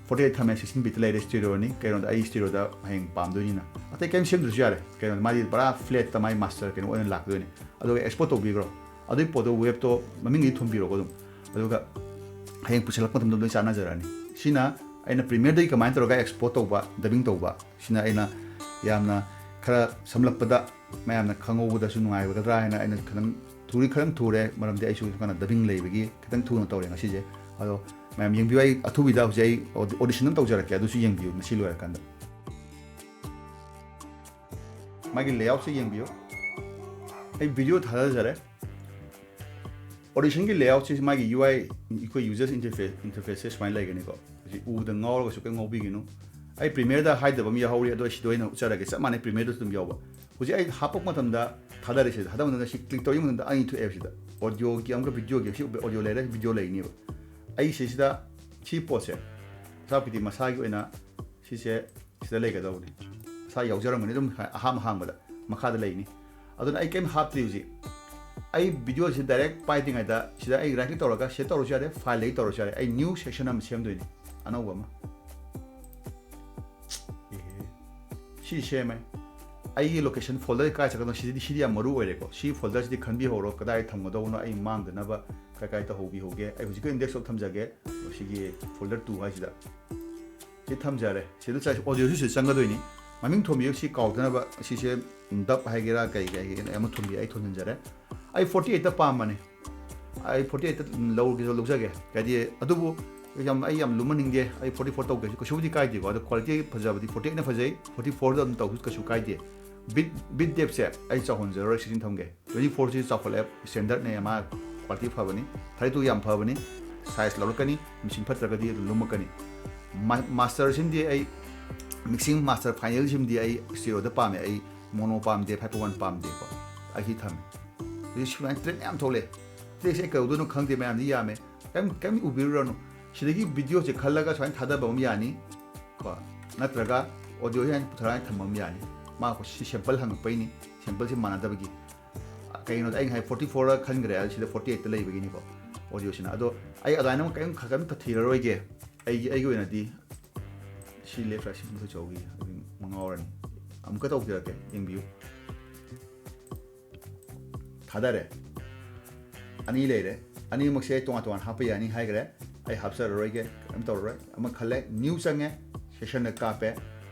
Forty eight ꯊꯝꯃꯦ, sixteen bit ꯇ ꯂꯩꯔꯦ, stereo ꯅꯤ꯫ ꯀꯩꯅꯣꯗ ꯑꯩ stereo ꯗ ꯍꯌꯦꯡ ꯄꯥꯝꯗꯣꯏꯅꯤꯅ꯫ ꯑꯇꯩ ꯀꯩꯝ ꯁꯦꯝꯗ꯭ꯔꯁꯨ ꯌꯥꯔꯦ꯫ ꯀꯩꯅꯣꯗ ꯃꯥꯗꯤ ꯄꯨꯔꯥ flat ꯇ ꯃꯥꯏ master ꯀꯩꯅꯣ ꯑꯣꯏꯅ ꯂꯥꯛꯇꯣꯏꯅꯤ꯫ ꯑꯗꯨꯒ export ꯇꯧꯕꯤꯈ꯭ꯔꯣ꯫ ꯑꯗꯨꯒꯤ ꯄꯣꯠꯇꯣ WAV ꯇꯣ ꯃꯃꯤꯡꯗꯤ ꯊꯣꯟꯕꯤꯔꯣꯀꯣ ꯑꯗꯨꯝ꯫ ꯑꯗꯨꯒ ꯍꯌꯦꯡ ꯄꯨꯁꯤꯜꯂꯛꯄ ꯃꯇꯝꯗ ꯂꯣꯏ ꯆꯥꯟꯅꯖꯔꯅꯤ꯫ ꯁꯤꯅ ꯑꯩꯅ Premiere ꯗꯒꯤ ꯀꯃꯥꯏꯅ ꯇꯧꯔꯒ export ꯇꯧꯕ, dubbing ꯇꯧꯕ, ꯁꯤꯅ ꯑꯩꯅ ꯌꯥꯝꯅ ꯈꯔ ꯁꯝꯂꯞꯄꯗ ꯃꯌꯥꯝꯅ ꯈꯪꯍꯧꯕꯗꯁꯨ ꯅꯨꯡꯉꯥꯏꯒꯗ꯭ꯔꯥ ꯍꯥꯏꯅ ꯑꯩꯅ ꯈꯤꯇꯪ ꯊꯨꯔꯤ, ꯈꯤꯇꯪ ꯊꯨꯔꯦ, ꯃꯔꯝꯗꯤ ꯑꯩꯁꯨ ꯀꯩꯅꯣ dubbing ꯂꯩꯕꯒꯤ ꯈꯤꯇꯪ ꯊꯨꯅ ꯇꯧꯔꯦ ꯉꯁꯤꯁꯦ꯫ ꯑꯗꯣ ꯃꯌꯥꯝ ꯌꯦꯡꯕꯤꯌꯨ꯫ ꯑꯩ ꯑꯊꯨꯕꯤꯗ ꯍꯧꯖꯤꯛ ꯑꯩ audi-, audition ꯑꯃ ꯇꯧꯖꯔꯛꯀꯦ, ꯑꯗꯨꯁꯨ ꯌꯦꯡꯕꯤꯌꯨ ꯉꯁꯤ ꯂꯣꯏꯔꯀꯥꯟꯗ꯫ ꯃꯥꯒꯤ layout ꯁꯦ ꯌꯦꯡꯕꯤꯌꯨ꯫ ꯑꯩ video ꯊꯥꯗꯖꯔꯦ꯫ Audition ꯒꯤ layout ꯁꯤ ꯃꯥꯒꯤ U I, ꯑꯩꯈꯣꯏ users interface, interface ꯁꯦ ꯁꯨꯃꯥꯏꯅ ꯂꯩꯒꯅꯤꯀꯣ꯫ ꯍꯧꯖꯤꯛ ꯎꯕꯗ ꯉꯥꯎꯔꯒꯁꯨ ꯀꯩꯝ ꯉꯥꯎꯕꯤꯒꯅꯨ꯫ ꯑꯩ Premiere ꯗ ꯍꯥꯏꯗꯕ ꯑꯃ ꯌꯥꯎꯍꯧꯔꯤ, ꯑꯗꯣ ꯑꯩ ꯁꯤꯗ ꯑꯣꯏꯅ ꯎꯠꯆꯔꯒꯦ꯫ ꯆꯞ ꯃꯥꯟꯅꯩ, Premiere ꯗꯁꯨ ꯑꯗꯨꯝ ꯌꯥꯎꯕ꯫ ꯍꯧꯖꯤꯛ ꯑꯩ ꯍꯥꯞꯄꯛꯄ ꯃꯇꯝꯗ, ꯊꯥꯗꯔꯤꯁꯤꯗ ꯊꯥꯗꯕ ꯃꯇꯝꯗ ꯁꯤ click ꯇꯧꯕ ꯃꯇꯝꯗ ꯑꯅꯤ ꯊꯣꯛꯑꯦꯕ ꯁꯤꯗ꯫ Audio ꯒꯤ ꯑꯃꯒ video ꯒꯤ, ꯁꯤ audio ꯂꯩꯔꯦ, video ꯂꯩꯅꯦꯕ꯫ ꯑꯩ ꯁꯤꯁꯤꯗ ꯁꯤ ꯄꯣꯠꯁꯦ, ꯁꯥꯞꯀꯤꯗꯤ ꯃꯁꯥꯒꯤ ꯑꯣꯏꯅ ꯁꯤꯁꯦ ꯁꯤꯗ ꯂꯩꯒꯗꯧꯕꯅꯤ꯫ ꯃꯁꯥ ꯌꯥꯎꯖꯔꯝꯒꯅꯤ ꯑꯗꯨꯝ ꯑꯍꯥꯟꯕ ꯍꯥꯡꯕꯗ ꯃꯈꯥꯗ ꯂꯩꯅꯤ꯫ ꯑꯗꯨꯅ ꯑꯩ ꯀꯩꯝ ꯍꯥꯞꯇ꯭ꯔꯤ ꯍꯧꯖꯤꯛ꯫ ꯑꯩ video ꯁꯤ direct ꯄꯥꯏꯗ꯭ꯔꯤꯉꯩꯗ ꯁꯤꯗ ꯑꯩ right click ꯇꯧꯔꯒ save ꯇꯧꯔꯁꯨ ꯌꯥꯔꯦ, file ꯗꯒꯤ ꯇꯧꯔꯁꯨ ꯌꯥꯔꯦ꯫ ꯑꯩ new section ꯑꯃ ꯁꯦꯝꯗꯣꯏꯅꯤ, ꯑꯅꯧꯕ ꯑꯃ꯫ ꯁꯤ ꯁꯦꯝꯃꯦ꯫ ꯑꯩꯒꯤ location folder ꯀꯥꯏ ꯆꯠꯀꯗꯧꯅꯣ? ꯁꯤꯗꯤ, ꯁꯤꯗꯤ ꯌꯥꯝ ꯃꯔꯨ ꯑꯣꯏꯔꯦꯀꯣ꯫ ꯁꯤ folder ꯁꯤꯗꯤ ꯈꯟꯕꯤꯍꯧꯔꯣ, ꯀꯗꯥꯏ ꯊꯝꯒꯗꯧꯕꯅꯣ, ꯑꯩ ꯃꯥꯡꯗꯅꯕ ꯀꯥꯏ ꯀꯥꯏ ꯇꯧꯍꯧꯕꯤꯍꯧꯒꯦ꯫ ꯑꯩ ꯍꯧꯖꯤꯛꯀꯤ ꯑꯣꯏꯅ desktop ꯊꯝꯖꯒꯦ, ꯁꯤꯒꯤ folder two ꯍꯥꯏꯁꯤꯗ꯫ ꯁꯤ ꯊꯝꯖꯔꯦ꯫ ꯁꯤꯗ ꯆꯥꯏ-, audio ꯁꯨ ꯁꯤꯗ ꯆꯪꯒꯗꯣꯏꯅꯤ꯫ ꯃꯃꯤꯡ ꯊꯣꯟꯕꯤꯌꯨ, ꯁꯤ ꯀꯥꯎꯗꯅꯕ꯫ ꯁꯤꯁꯦ dub ꯍꯥꯏꯒꯦꯔꯥ ꯀꯩ ꯍꯥꯏꯒꯦꯔꯥ ꯑꯃ ꯊꯣꯟꯕꯤꯌꯨ, ꯑꯩ ꯊꯣꯟꯖꯤꯟꯖꯔꯦ꯫ ꯑꯩ forty eight ꯇ ꯄꯥꯝꯕꯅꯦ꯫ ꯑꯩ ꯐꯣꯔꯇꯤ ꯑꯩꯠꯇ ꯂꯧꯒꯦꯁꯨ ꯂꯧꯖꯒꯦ꯫ ꯍꯥꯏꯗꯤ ꯑꯗꯨꯕꯨ ꯌꯥꯝ, ꯑꯩ ꯌꯥꯝ ꯂꯨꯝꯍꯟꯅꯤꯡꯗꯦ꯫ ꯑꯩ ꯐꯣꯔꯇꯤ ꯐꯣꯔ ꯇꯧꯒꯦꯁꯨ ꯀꯩꯁꯨꯕꯨꯗꯤ ꯀꯥꯏꯗꯦꯀꯣ꯫ ꯑꯗꯣ ꯀ꯭ꯋꯥꯂꯤꯇꯤ ꯐꯖꯕꯗꯤ ꯐꯣꯔꯇꯤ ꯑꯩꯠꯅ ꯐꯖꯩ, ꯐꯣꯔꯇꯤ ꯐꯣꯔꯗ ꯑꯗꯨꯝ ꯇꯧꯁꯨ ꯀꯩꯁꯨ ꯀꯥꯏꯗꯦ꯫ ꯕꯤꯠ, ꯕꯤꯠ ꯗꯦꯞꯁꯦ ꯑꯩ ꯆꯥꯎꯍꯟꯖꯔꯔꯣꯏ, ꯁꯤꯛꯁꯇꯤꯟ ꯊꯝꯒꯦ꯫ ꯇ꯭ꯋꯦꯟꯇꯤ ꯐꯣꯔꯁꯤ ꯆꯥꯎꯈꯠꯂꯛꯑꯦ, ꯁ꯭ꯇꯦꯟꯗꯔꯠꯅꯦ, ꯃꯥ ꯀ꯭ꯋꯥꯂꯤꯇꯤ ꯐꯕꯅꯤ꯫ ꯊꯥꯔꯇꯤ ꯇꯨ ꯌꯥꯝ ꯐꯕꯅꯤ, ꯁꯥꯏꯖ ꯂꯧꯔꯛꯀꯅꯤ, ꯃꯦꯁꯤꯟ ꯐꯠꯇ꯭ꯔꯒꯗꯤ ꯑꯗꯨꯝ ꯂꯨꯝꯃꯛꯀꯅꯤ꯫ ꯃꯥ-, ꯃꯥꯁꯇꯔꯁꯤꯃꯗꯤ ꯑꯩ, ꯃꯤꯛꯁꯤꯡ ꯃꯥꯁꯇꯔ ꯐꯥꯏꯅꯦꯜꯁꯤꯃꯗꯤ ꯑꯩ ꯁ꯭ꯇꯦꯔꯤꯑꯣꯗ ꯄꯥꯝꯃꯦ, ꯑꯩ ꯃꯣꯅꯣ ꯄꯥꯝꯗꯦ, ꯐꯥꯏꯚ ꯄꯣꯏꯟ ꯋꯥꯟ ꯄꯥꯝꯗꯦꯀꯣ꯫ ꯑꯩ ꯁꯤ ꯊꯝꯃꯦ꯫ ꯍꯧꯖꯤꯛ ꯁꯨꯃꯥꯏꯅ ꯇ꯭ꯔꯦꯛ ꯃꯌꯥꯝ ꯊꯣꯛꯂꯛꯑꯦ꯫ ꯇ꯭ꯔꯦꯛꯁꯦ ꯑꯩ ꯀꯩꯗꯧꯗꯣꯏꯅꯣ ꯈꯪꯗꯦ, ꯃꯌꯥꯝꯗꯤ ꯌꯥꯝꯃꯦ꯫ ꯀꯩꯝ, ꯀꯩꯝ ꯎꯕꯤꯔꯨꯔꯅꯨ꯫ ꯁꯤꯗꯒꯤ ꯚꯤꯗꯤꯑꯣꯁꯦ ꯈꯜꯂꯒ ꯁꯨꯃꯥꯏꯅ ꯊꯥꯗꯕ ꯑꯃ ꯌꯥꯅꯤ ꯀꯣ, ꯅꯠꯇ꯭ꯔꯒ ꯑꯣꯗꯤꯑꯣꯁꯦ ꯍꯥꯏꯅ ꯄꯨꯊꯣꯔꯛꯑꯒ ꯊꯝꯕ ꯑꯃ ꯌꯥꯅꯤ꯫ ꯃꯥ ꯁꯤ ꯁꯦꯝꯄꯜ ꯍꯪꯉꯛꯄꯩꯅꯤ, ꯁꯦꯝꯄꯜꯁꯦ ꯃꯥꯟꯅꯗꯕꯒꯤ꯫ ꯀꯩꯒꯤꯅꯣꯗ ꯑꯩ ꯉꯁꯥꯏ ꯐꯣꯔꯇꯤ ꯐꯣꯔ ꯈꯟꯈ꯭ꯔꯦ, ꯁꯤꯗ ꯐꯣꯔꯇꯤ ꯑꯩꯠꯇ ꯂꯩꯕꯒꯤꯅꯤꯀꯣ ꯑꯣꯗꯤꯑꯣꯁꯤꯅ꯫ ꯑꯗꯣ ꯑꯩ ꯑꯗꯨꯃꯥꯏꯅ ꯑꯃꯨꯛ ꯀꯔꯤꯝ, ꯀꯔꯤꯝꯇ ꯊꯤꯔꯔꯣꯏꯒꯦ꯫ ꯑꯩꯒꯤ, ꯑꯩꯒꯤ ꯑꯣꯏꯅꯗꯤ ꯁꯤ ꯂꯦꯐ ꯔꯥꯏꯠ ꯁꯤ ꯄꯨꯊꯣꯛꯆꯍꯧꯈꯤ, ꯑꯗꯨꯝ ꯉꯥꯎꯔꯅꯤ꯫ ꯑꯃꯨꯛꯀ ꯇꯧꯖꯔꯛꯀꯦ, ꯌꯦꯡꯕꯤꯌꯨ꯫ ꯊꯥꯗꯔꯦ꯫ ꯑꯅꯤ ꯂꯩꯔꯦ꯫ ꯑꯅꯤꯃꯛꯁꯦ ꯑꯩ ꯇꯣꯉꯥꯟ ꯇꯣꯉꯥꯟ ꯍꯥꯞꯄ ꯌꯥꯅꯤ ꯍꯥꯏꯈ꯭ꯔꯦ꯫ ꯑꯩ ꯍꯥꯞꯆꯔꯔꯣꯏꯒꯦ, ꯀꯔꯤꯝ ꯇꯧꯔꯔꯣꯏ꯫ ꯑꯃ ꯈꯜꯂꯦ, ꯅ꯭ꯌꯨ ꯆꯪꯉꯦ, ꯁꯦꯁꯟꯗ ꯀꯥꯞꯄꯦ꯫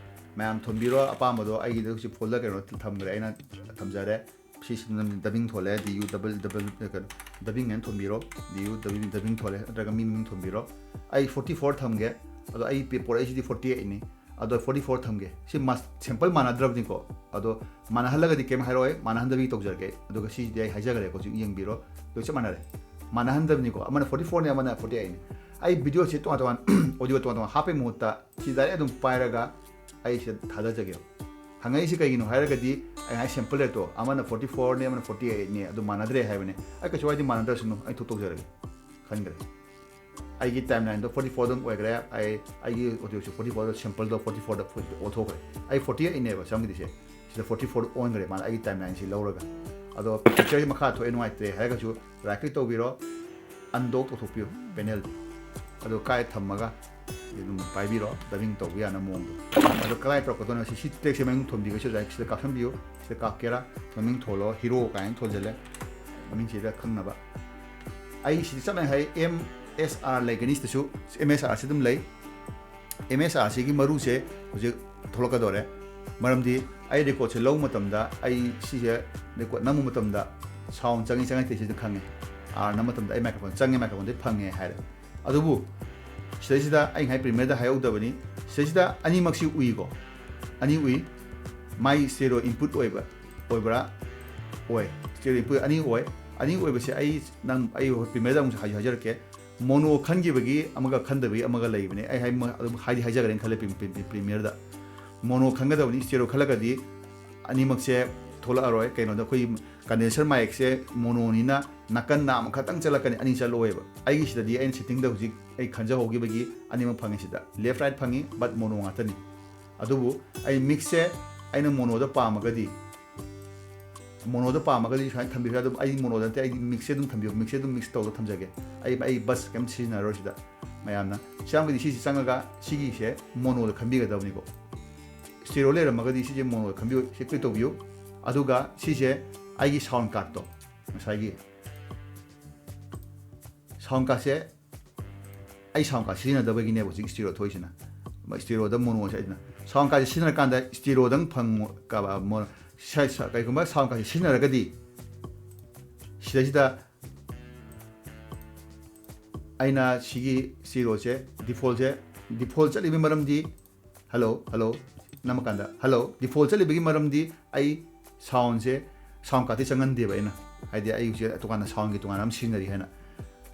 ꯃꯌꯥꯝ ꯊꯣꯟꯕꯤꯔꯣ ꯑꯄꯥꯝꯕꯗꯣ꯫ ꯑꯩꯒꯤꯗ ꯍꯧꯖꯤꯛ ꯐꯣꯜꯗꯔ ꯀꯩꯅꯣ ꯊꯝꯈ꯭ꯔꯦ, ꯑꯩꯅ ꯊꯝꯖꯔꯦ꯫ ꯁꯤꯁꯤꯅ ꯗꯕꯤꯡ ꯊꯣꯜꯂꯦ, ꯗꯤ ꯌꯨ ꯗꯕꯜ, ꯗꯕꯜ, ꯀꯩꯅꯣ, ꯗꯕꯤꯡ ꯍꯥꯏꯅ ꯊꯣꯟꯕꯤꯔꯣ, ꯗꯤ ꯌꯨ ꯗꯕꯤꯡ, ꯗꯕꯤꯡ ꯊꯣꯜꯂꯦ, ꯅꯠꯇ꯭ꯔꯒ ꯃꯤ ꯃꯃꯤꯡ ꯊꯣꯟꯕꯤꯔꯣ꯫ ꯑꯩ ꯐꯣꯔꯇꯤ ꯐꯣꯔ ꯊꯝꯒꯦ, ꯑꯗꯣ ꯑꯩ ꯄꯦ-, ꯄꯣꯔꯛꯏꯁꯤꯗꯤ ꯐꯣꯔꯇꯤ ꯑꯩꯠꯅꯤ꯫ ꯑꯗꯣ ꯐꯣꯔꯇꯤ ꯐꯣꯔ ꯊꯝꯒꯦ꯫ ꯁꯤ ꯃꯥꯁ-, ꯁꯦꯝꯄꯜ ꯃꯥꯟꯅꯗ꯭ꯔꯕꯅꯤꯀꯣ꯫ ꯑꯗꯣ ꯃꯥꯟꯅꯍꯜꯂꯒꯗꯤ ꯀꯩꯝ ꯍꯥꯏꯔꯛꯑꯣꯏ, ꯃꯥꯟꯅꯍꯟꯗꯕꯤ ꯇꯧꯖꯔꯛꯀꯦ꯫ ꯑꯗꯨꯒ ꯁꯤꯁꯤꯗꯤ ꯑꯩ ꯍꯥꯏꯖꯈ꯭ꯔꯦꯀꯣ, ꯍꯧꯖꯤꯛ ꯌꯦꯡꯕꯤꯔꯣ꯫ ꯂꯣꯏ ꯆꯞ ꯃꯥꯟꯅꯔꯦ꯫ ꯃꯥꯟꯅꯍꯟꯗꯕꯅꯤꯀꯣ꯫ ꯑꯃꯅ ꯐꯣꯔꯇꯤ ꯐꯣꯔꯅꯤ, ꯑꯃꯅ ꯐꯣꯔꯇꯤ ꯑꯩꯠꯅꯤ꯫ ꯑꯩ ꯚꯤꯗꯤꯑꯣꯁꯤ ꯇꯣꯉꯥꯟ ꯇꯣꯉꯥꯟ, ꯑꯣꯗꯤꯑꯣ ꯇꯣꯉꯥꯟ ꯇꯣꯉꯥꯟ ꯍꯥꯞꯄꯩ ꯃꯍꯨꯠꯇ ꯁꯤ ꯗꯥꯏꯔꯦꯛ ꯑꯗꯨꯝ ꯄꯥꯏꯔꯒ ꯑꯩ ꯁꯤꯗ ꯊꯥꯗꯖꯒꯦꯕ꯫ ꯍꯪꯉꯛꯏꯁꯤ ꯀꯩꯒꯤꯅꯣ ꯍꯥꯏꯔꯒꯗꯤ, ꯑꯩ ꯉꯁꯥꯏ ꯁꯦꯝꯄꯜ ꯔꯦꯠꯇꯣ ꯑꯃꯅ ꯐꯣꯔꯇꯤ ꯐꯣꯔꯅꯤ, ꯑꯃꯅ ꯐꯣꯔꯇꯤ ꯑꯩꯠꯅꯤ, ꯑꯗꯨ ꯃꯥꯟꯅꯗ꯭ꯔꯦ ꯍꯥꯏꯕꯅꯤ꯫ ꯑꯩ ꯀꯩꯁꯨ ꯀꯥꯏꯗꯦ, ꯃꯥꯟꯅꯗ꯭ꯔꯁꯅꯨ, ꯑꯩ ꯊꯣꯛ ꯇꯧꯖꯔꯒꯦ ꯈꯟꯈ꯭ꯔꯦ꯫ ꯑꯩꯒꯤ ꯇꯥꯏꯝ ꯂꯥꯏꯟꯗꯣ ꯐꯣꯔꯇꯤ ꯐꯣꯔ ꯑꯗꯨꯝ ꯑꯣꯏꯈ꯭ꯔꯦ꯫ ꯑꯩ, ꯑꯩꯒꯤ ꯑꯣꯗꯤꯑꯣꯁꯨ ꯐꯣꯔꯇꯤ ꯐꯣꯔꯗ, ꯁꯦꯝꯄꯜꯗꯣ ꯐꯣꯔꯇꯤ ꯐꯣꯔꯗ ꯑꯣꯟꯊꯣꯛꯈ꯭ꯔꯦ꯫ ꯑꯩ ꯐꯣꯔꯇꯤ ꯑꯩꯠꯅꯦꯕ ꯆꯪꯈꯤꯗꯣꯏꯁꯦ, ꯁꯤꯗ ꯐꯣꯔꯇꯤ ꯐꯣꯔ ꯑꯣꯟꯈ꯭ꯔꯦ ꯃꯥꯅ ꯑꯩꯒꯤ ꯇꯥꯏꯝ ꯂꯥꯏꯟꯁꯤ ꯂꯧꯔꯒ꯫ ꯑꯗꯣ ꯄꯤꯛꯆꯔꯁꯤ ꯃꯈꯥ ꯊꯣꯛꯑꯦ, ꯅꯨꯡꯉꯥꯏꯇ꯭ꯔꯦ ꯍꯥꯏꯔꯒꯁꯨ ꯔꯥꯏꯠ ꯀ꯭ꯂꯤꯛ ꯇꯧꯕꯤꯔꯣ, ꯑꯟꯗꯣꯛ ꯇꯧꯊꯣꯛꯄꯤꯌꯨ ꯄꯦꯅꯦꯜꯗꯤ꯫ ꯑꯗꯣ ꯀꯥꯏ ꯊꯝꯃꯒ ꯑꯗꯨꯝ ꯄꯥꯏꯕꯤꯔꯣ, ꯗꯕꯤꯡ ꯇꯧꯕ ꯌꯥꯅꯕ ꯃꯑꯣꯡꯗꯣ꯫ ꯑꯗꯣ ꯀꯗꯥꯏ ꯇꯧꯔꯛꯀꯗꯣꯏꯅꯣ? ꯁꯤ, ꯁꯤ ꯇꯦꯛꯁꯁꯦ ꯃꯅꯨꯡ ꯊꯣꯟꯕꯤꯒꯁꯨ ꯌꯥꯏ, ꯁꯤꯗ ꯀꯥꯞꯁꯟꯕꯤꯌꯨ꯫ ꯁꯤꯗ ꯀꯥꯞꯀꯦꯔꯥ, ꯃꯃꯤꯡ ꯊꯣꯜꯂꯣ, ꯍꯤꯔꯣ ꯀꯥꯏꯅ ꯊꯣꯟꯖꯜꯂꯦ, ꯃꯃꯤꯡꯁꯤꯗ ꯈꯪꯅꯕ꯫ ꯑꯩ ꯁꯤꯗ ꯆꯞ ꯃꯥꯟꯅꯩ ꯍꯥꯏ, ꯑꯦꯝ ꯑꯦꯁ ꯑꯥꯔ ꯂꯩꯒꯅꯤ, ꯁꯤꯗꯁꯨ ꯑꯦꯝ ꯑꯦꯁ ꯑꯥꯔ ꯁꯤ ꯑꯗꯨꯝ ꯂꯩ꯫ ꯑꯦꯝ ꯑꯦꯁ ꯑꯥꯔ ꯁꯤꯒꯤ ꯃꯔꯨꯁꯦ ꯍꯧꯖꯤꯛ ꯊꯣꯛꯂꯛꯀꯗꯧꯔꯦ꯫ ꯃꯔꯝꯗꯤ ꯑꯩ ꯔꯦꯀꯣꯔꯠꯁꯦ ꯂꯧꯕ ꯃꯇꯝꯗ, ꯑꯩ ꯁꯤꯁꯦ ꯔꯦꯀꯣꯔꯠ ꯅꯝꯕ ꯃꯇꯝꯗ ꯁꯥꯎꯟ ꯆꯪꯉꯤ ꯆꯪꯉꯛꯇꯦ ꯁꯤꯗ ꯈꯪꯉꯦ꯫ R ꯅꯝꯕ ꯃꯇꯝꯗ ꯑꯩ microphone ꯆꯪꯉꯦ, microphone ꯗꯤ ꯐꯪꯉꯦ ꯍꯥꯏꯔꯦ꯫ ꯑꯗꯨꯕꯨ ꯁꯤꯗꯩꯁꯤꯗ ꯑꯩ ꯉꯁꯥꯏ premiere ꯗ ꯍꯥꯏꯍꯧꯗꯕꯅꯤ, ꯁꯤꯗꯩꯁꯤꯗ ꯑꯅꯤꯃꯛꯁꯤ ꯎꯏꯀꯣ, ꯑꯅꯤ ꯎꯏ, ꯃꯥꯏ stereo input ꯑꯣꯏꯕ ꯑꯣꯏꯕ꯭ꯔꯥ? ꯑꯣꯏ꯫ Stereo input ꯑꯅꯤ ꯑꯣꯏ꯫ ꯑꯅꯤ ꯑꯣꯏꯕꯁꯦ ꯑꯩ ꯅꯪ ꯑꯩ premiere ꯗ ꯑꯃꯨꯛ ꯍꯥꯏ- ꯍꯥꯏꯖꯔꯛꯀꯦ꯫ Mono ꯈꯟꯈꯤꯕꯒꯤ ꯑꯃꯒ ꯈꯟꯗꯕꯒꯤ ꯑꯃꯒ ꯂꯩꯕꯅꯦ꯫ ꯑꯩ ꯍꯥꯏ- ꯑꯗꯨꯝ ꯍꯥꯏꯗꯤ ꯍꯥꯏꯖꯈ꯭ꯔꯦꯅ ꯈꯜꯂꯦ pre- pre- premiere ꯗ꯫ Mono ꯈꯟꯒꯗꯕꯅꯤ, stereo ꯈꯜꯂꯒꯗꯤ ꯑꯅꯤꯃꯛꯁꯦ ꯊꯣꯛꯂꯛꯑꯔꯣꯏ꯫ ꯀꯩꯅꯣꯗ ꯑꯩꯈꯣꯏ condenser mic ꯁꯦ mono ꯅꯤꯅ ꯅꯥꯀꯟ ꯅꯥꯝꯃ ꯈꯛꯇꯪ ꯆꯠꯂꯛꯀꯅꯤ, ꯑꯅꯤ ꯆꯠꯂꯛꯑꯣꯏꯕ꯫ ꯑꯩꯒꯤꯁꯤꯗꯗꯤ ꯑꯩꯅ setting ꯗ ꯍꯧꯖꯤꯛ ꯑꯩ ꯈꯟꯖꯍꯧꯈꯤꯕꯒꯤ ꯑꯅꯤꯃꯛ ꯐꯪꯉꯤ꯫ ꯁꯤꯗ left right ꯐꯪꯉꯤ, but mono ꯉꯥꯛꯇꯅꯤ꯫ ꯑꯗꯨꯕꯨ ꯑꯩ mix ꯁꯦ ꯑꯩꯅ mono ꯗ ꯄꯥꯝꯃꯒꯗꯤ, mono ꯗ ꯄꯥꯝꯃꯒꯗꯤ ꯁꯨꯃꯥꯏꯅ ꯊꯝꯕꯤꯕ ꯌꯥꯏ꯫ ꯑꯗꯨꯝ ꯑꯩ mono ꯗ ꯅꯠꯇꯦ, ꯑꯩꯗꯤ mix ꯁꯦ ꯑꯗꯨꯝ ꯊꯝꯕꯤꯌꯨ, mix ꯁꯦ ꯑꯗꯨꯝ mix ꯇꯧꯔꯒ ꯊꯝꯖꯒꯦ꯫ ꯑꯩ ꯑꯩ bus ꯀꯩꯝ ꯁꯤꯖꯤꯟꯅꯔꯔꯣꯏ ꯁꯤꯗ꯫ ꯃꯌꯥꯝꯅ ꯁꯤ ꯌꯥꯝꯒꯗꯤ ꯁꯤꯁꯤ ꯆꯪꯉꯒ ꯁꯤꯒꯤꯁꯦ mono ꯗ ꯈꯟꯕꯤꯒꯗꯕꯅꯤꯀꯣ꯫ Stereo ꯂꯩꯔꯝꯃꯒꯗꯤ ꯁꯤꯁꯦ mono ꯗ ꯈꯟꯕꯤꯌꯨ, ꯁꯤ click ꯇꯧꯕꯤꯌꯨ꯫ ꯑꯗꯨꯒ ꯁꯤꯁꯦ ꯑꯩꯒꯤ sound card ꯇꯣ, ꯉꯁꯥꯏꯒꯤ sound card ꯁꯦ ꯑꯩ sound card ꯁꯤꯖꯤꯟꯅꯗꯕꯒꯤꯅꯦꯕ ꯍꯧꯖꯤꯛ stereo ꯊꯣꯛꯏꯁꯤꯅ꯫ Stereo ꯗ mono ꯁꯦ ꯑꯩꯅ sound card ꯁꯦ ꯁꯤꯖꯤꯟꯅꯔꯀꯥꯟꯗ stereo ꯗꯪ ꯐꯪ- ꯀ- mono ꯁ- ꯁ- ꯀꯩꯒꯨꯝꯕ sound card ꯁꯦ ꯁꯤꯖꯤꯟꯅꯔꯒꯗꯤ ꯁꯤꯗꯩꯁꯤꯗ ꯑꯩꯅ ꯁꯤꯒꯤ stereo ꯁꯦ default ꯁꯦ, default ꯆꯠꯂꯤꯕꯒꯤ ꯃꯔꯝꯗꯤ hello hello ꯅꯝꯃꯀꯥꯟꯗ hello default ꯆꯠꯂꯤꯕꯒꯤ ꯃꯔꯝꯗꯤ ꯑꯩ sound ꯁꯦ sound card ꯇꯤ ꯆꯪꯍꯟꯗꯦꯕ ꯑꯩꯅ, ꯍꯥꯏꯗꯤ ꯑꯩ ꯍꯧꯖꯤꯛ ꯇꯣꯉꯥꯟꯅ sound ꯒꯤ ꯇꯣꯉꯥꯟꯅ ꯑꯃ ꯁꯤꯖꯤꯟꯅꯔꯤ ꯍꯥꯏꯅ꯫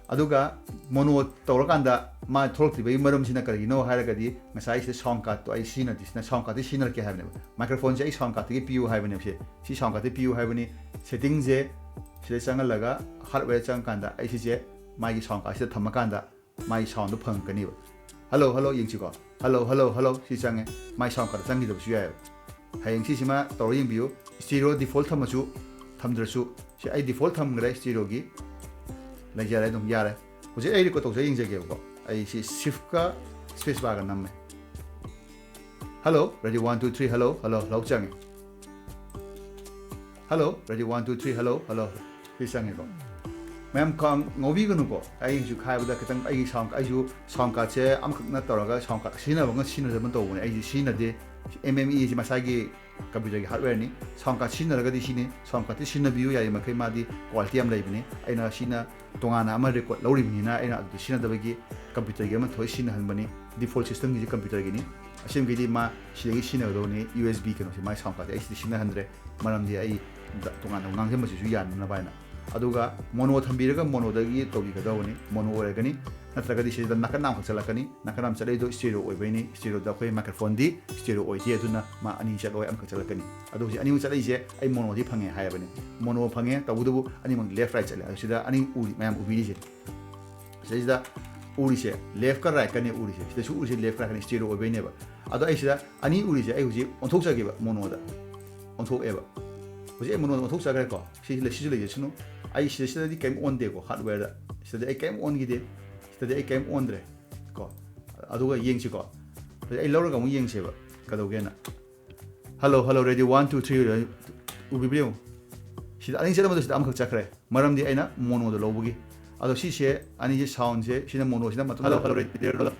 ꯑꯗꯨꯒ mono ꯇꯧꯔꯀꯥꯟꯗ ꯃꯥ ꯊꯣꯛꯂꯛꯇ꯭ꯔꯤꯕꯒꯤ ꯃꯔꯝꯁꯤꯅ ꯀꯔꯤꯒꯤꯅꯣ ꯍꯥꯏꯔꯒꯗꯤ ꯉꯁꯥꯏ ꯁꯤꯗ sound card ꯇꯣ ꯑꯩ ꯁꯤꯖꯤꯟꯅꯗꯦ, ꯁꯤꯅ sound card ꯇꯤ ꯁꯤꯖꯤꯟꯅꯔꯛꯀꯦ ꯍꯥꯏꯕꯅꯦꯕ꯫ Microphone ꯁꯦ ꯑꯩ sound card ꯇꯒꯤ ꯄꯤꯌꯨ ꯍꯥꯏꯕꯅꯦꯕ꯫ ꯁꯦ ꯁꯤ sound card ꯇꯒꯤ ꯄꯤꯌꯨ ꯍꯥꯏꯕꯅꯤ꯫ Setting ꯁꯦ ꯁꯤꯗ ꯆꯪꯍꯜꯂꯒ hardware ꯆꯪꯉꯀꯥꯟꯗ ꯑꯩ ꯁꯤꯁꯦ ꯃꯥꯒꯤ sound card ꯁꯤꯗ ꯊꯝꯃꯀꯥꯟꯗ ꯃꯥꯒꯤ sound ꯗꯣ ꯐꯪꯉꯛꯀꯅꯤꯕ꯫ Hello hello ꯌꯦꯡꯁꯤꯀꯣ, hello hello hello ꯁꯤ ꯆꯪꯉꯦ꯫ ꯃꯥꯏ sound card ꯆꯪꯈꯤꯗꯕꯁꯨ ꯌꯥꯏꯑꯕ꯫ ꯍꯌꯦꯡ ꯁꯤꯁꯤꯃ ꯇꯧꯔ ꯌꯦꯡꯕꯤꯌꯨ꯫ Stereo default ꯊꯝꯃꯁꯨ ꯊꯝꯗ꯭ꯔꯁꯨ, ꯁꯤ ꯑꯩ default ꯊꯝꯈ꯭ꯔꯦ stereo ꯒꯤ꯫ ꯂꯩꯖꯔꯦ, ꯑꯗꯨꯝ ꯌꯥꯔꯦ꯫ ꯍꯧꯖꯤꯛ ꯑꯩ record ꯇꯧꯖ ꯌꯦꯡꯖꯒꯦꯕꯀꯣ꯫ ꯑꯩ ꯁꯤ shift ꯀ space bar ꯒ ꯅꯝꯃꯦ꯫ Hello ready one two three hello hello hello ꯆꯪꯉꯦ꯫ Hello ready one two three hello hello ꯁꯤ ꯆꯪꯉꯦꯀꯣ꯫ ꯃꯌꯥꯝ ꯈ-, ꯉꯥꯎꯕꯤꯒꯅꯨꯀꯣ꯫ ꯑꯩ ꯍꯧꯖꯤꯛ ꯍꯥꯏꯕꯗ ꯈꯤꯇꯪ ꯑꯩꯒꯤ sound, ꯑꯩꯁꯨ sound cardꯁꯦ ꯑꯃꯈꯛꯅ ꯇꯧꯔꯒ sound card ꯁꯤꯖꯤꯟꯅꯕꯒ ꯁꯤꯖꯤꯟꯅꯗꯕ ꯇꯧꯕꯅꯦ꯫ ꯑꯩꯁꯦ ꯁꯤꯖꯤꯟꯅꯗꯦ꯫ M M E ꯁꯤ ꯃꯁꯥꯒꯤ computerꯒꯤ hardwareꯅꯤ꯫ Sound card ꯁꯤꯖꯤꯟꯅꯔꯒꯗꯤ ꯁꯤꯅꯤ꯫ Sound cardꯇꯤ ꯁꯤꯖꯤꯟꯅꯕꯤꯌꯨ ꯌꯥꯔꯤꯃꯈꯩ, ꯃꯥꯗꯤ quality ꯌꯥꯝ ꯂꯩꯕꯅꯤ꯫ ꯑꯩꯅ ꯁꯤꯅ ꯇꯣꯉꯥꯟꯅ ꯑꯃ record ꯂꯧꯔꯤꯕꯅꯤꯅ ꯑꯩꯅ ꯑꯗꯨꯗꯤ ꯁꯤꯖꯤꯟꯅꯗꯕꯒꯤ computerꯒꯤ ꯑꯃ ꯊꯣꯏ ꯁꯤꯖꯤꯟꯅꯍꯟꯕꯅꯤ꯫ Default systemꯒꯤꯁꯤ computerꯒꯤꯅꯤ꯫ ꯑꯁꯦꯡꯕꯒꯤꯗꯤ ꯃꯥ ꯁꯤꯗꯒꯤ ꯁꯤꯖꯤꯟꯅꯒꯗꯧꯕꯅꯤ, U S B ꯀꯩꯅꯣꯁꯦ, ꯃꯥꯏ sound cardꯁꯦ ꯑꯩ ꯁꯤꯗꯤ ꯁꯤꯖꯤꯟꯅꯍꯟꯗ꯭ꯔꯦ꯫ ꯃꯔꯝꯗꯤ ꯑꯩ ꯇꯣꯉꯥꯟꯅ ꯉꯥꯡꯁꯤꯟꯕꯁꯤꯁꯨ ꯌꯥꯅꯅꯕ ꯍꯥꯏꯅ꯫ ꯑꯗꯨꯒ mono ꯊꯝꯕꯤꯔꯒ monoꯗꯒꯤ ꯇꯧꯕꯤꯒꯗꯧꯕꯅꯤ, mono ꯑꯣꯏꯔꯒꯅꯤ꯫ ꯅꯠꯇ꯭ꯔꯒꯗꯤ ꯁꯤꯗ ꯅꯥꯀꯟ ꯑꯃꯈꯛ ꯆꯠꯂꯛꯀꯅꯤ꯫ ꯅꯥꯀꯟ ꯑꯃ ꯆꯠꯂꯛꯏꯗꯣ stereo ꯑꯣꯏꯕꯩꯅꯤ꯫ Stereoꯗ ꯑꯩꯈꯣꯏ microphoneꯗꯤ stereo ꯑꯣꯏꯗꯦ, ꯑꯗꯨꯅ ꯃꯥ ꯑꯅꯤ ꯆꯠꯂꯣꯏ, ꯑꯃꯈꯛ ꯆꯠꯂꯛꯀꯅꯤ꯫ ꯑꯗꯣ ꯍꯧꯖꯤꯛ ꯑꯅꯤꯃꯛ ꯆꯠꯂꯛꯏꯁꯦ ꯑꯩ monoꯗꯤ ꯐꯪꯉꯦ ꯍꯥꯏꯔꯕꯅꯤ꯫ Mono ꯐꯪꯉꯦ, ꯇꯧꯕꯇꯕꯨ ꯑꯅꯤꯃꯛ left right ꯆꯠꯂꯦ꯫ ꯑꯗꯣ ꯁꯤꯗ ꯑꯅꯤ ꯎꯔꯤ, ꯃꯌꯥꯝ ꯎꯕꯤꯔꯤꯁꯦ, ꯁꯤꯗꯩꯁꯤꯗ ꯎꯔꯤꯁꯦ leftꯀ rightꯀꯅꯦ ꯎꯔꯤꯁꯦ꯫ ꯁꯤꯗꯁꯨ ꯎꯔꯤꯁꯦ left rightꯀꯅꯦ, stereo ꯑꯣꯏꯕꯩꯅꯦꯕ꯫ ꯑꯗꯣ ꯑꯩ ꯁꯤꯗ ꯑꯅꯤ ꯎꯔꯤꯁꯦ ꯑꯩ ꯍꯧꯖꯤꯛ ꯑꯣꯟꯊꯣꯛꯆꯒꯦꯕ, monoꯗ ꯑꯣꯟꯊꯣꯛꯑꯦꯕ꯫ ꯍꯧꯖꯤꯛ ꯑꯩ monoꯗ ꯑꯣꯟꯊꯣꯛꯆꯈ꯭ꯔꯦꯀꯣ꯫ ꯁꯤ ꯂꯩ-, ꯁꯤꯁꯨ ꯂꯩꯖꯁꯅꯨ꯫ ꯑꯩ ꯁꯤꯗ, ꯁꯤꯗꯗꯤ ꯀꯩꯝ ꯑꯣꯟꯗꯦꯀꯣ, hardwareꯗ꯫ ꯁꯤꯗꯗꯤ ꯑꯩ ꯀꯩꯝ ꯑꯣꯟꯈꯤꯗꯦ꯫ ꯁꯤꯗꯗꯤ ꯑꯩ ꯀꯩꯝ ꯑꯣꯟꯗ꯭ꯔꯦ ꯀꯣ꯫ ꯑꯗꯨꯒ ꯌꯦꯡꯁꯤꯀꯣ꯫ ꯍꯧꯖꯤꯛ ꯑꯩ ꯂꯧꯔꯒ ꯑꯃꯨꯛ ꯌꯦꯡꯁꯦꯕ ꯀꯩꯗꯧꯒꯦꯅ꯫ Hello, hello, ready, one, two, three, ready. ꯎꯕꯤꯕ꯭ꯔꯥ ꯌꯦꯡꯉꯨ꯫ ꯁꯤꯗ ꯑꯅꯤ ꯆꯠꯂꯝꯕꯗꯣ ꯁꯤꯗ ꯑꯃꯈꯛ ꯆꯠꯈ꯭ꯔꯦ, ꯃꯔꯝꯗꯤ ꯑꯩꯅ monoꯗ ꯂꯧꯕꯒꯤ꯫ ꯑꯗꯣ ꯁꯤꯁꯦ ꯑꯅꯤꯁꯦ soundꯁꯦ, ꯁꯤꯅ monoꯁꯤꯅ ꯃꯇꯨꯡꯗ hello, hello, ready, hello.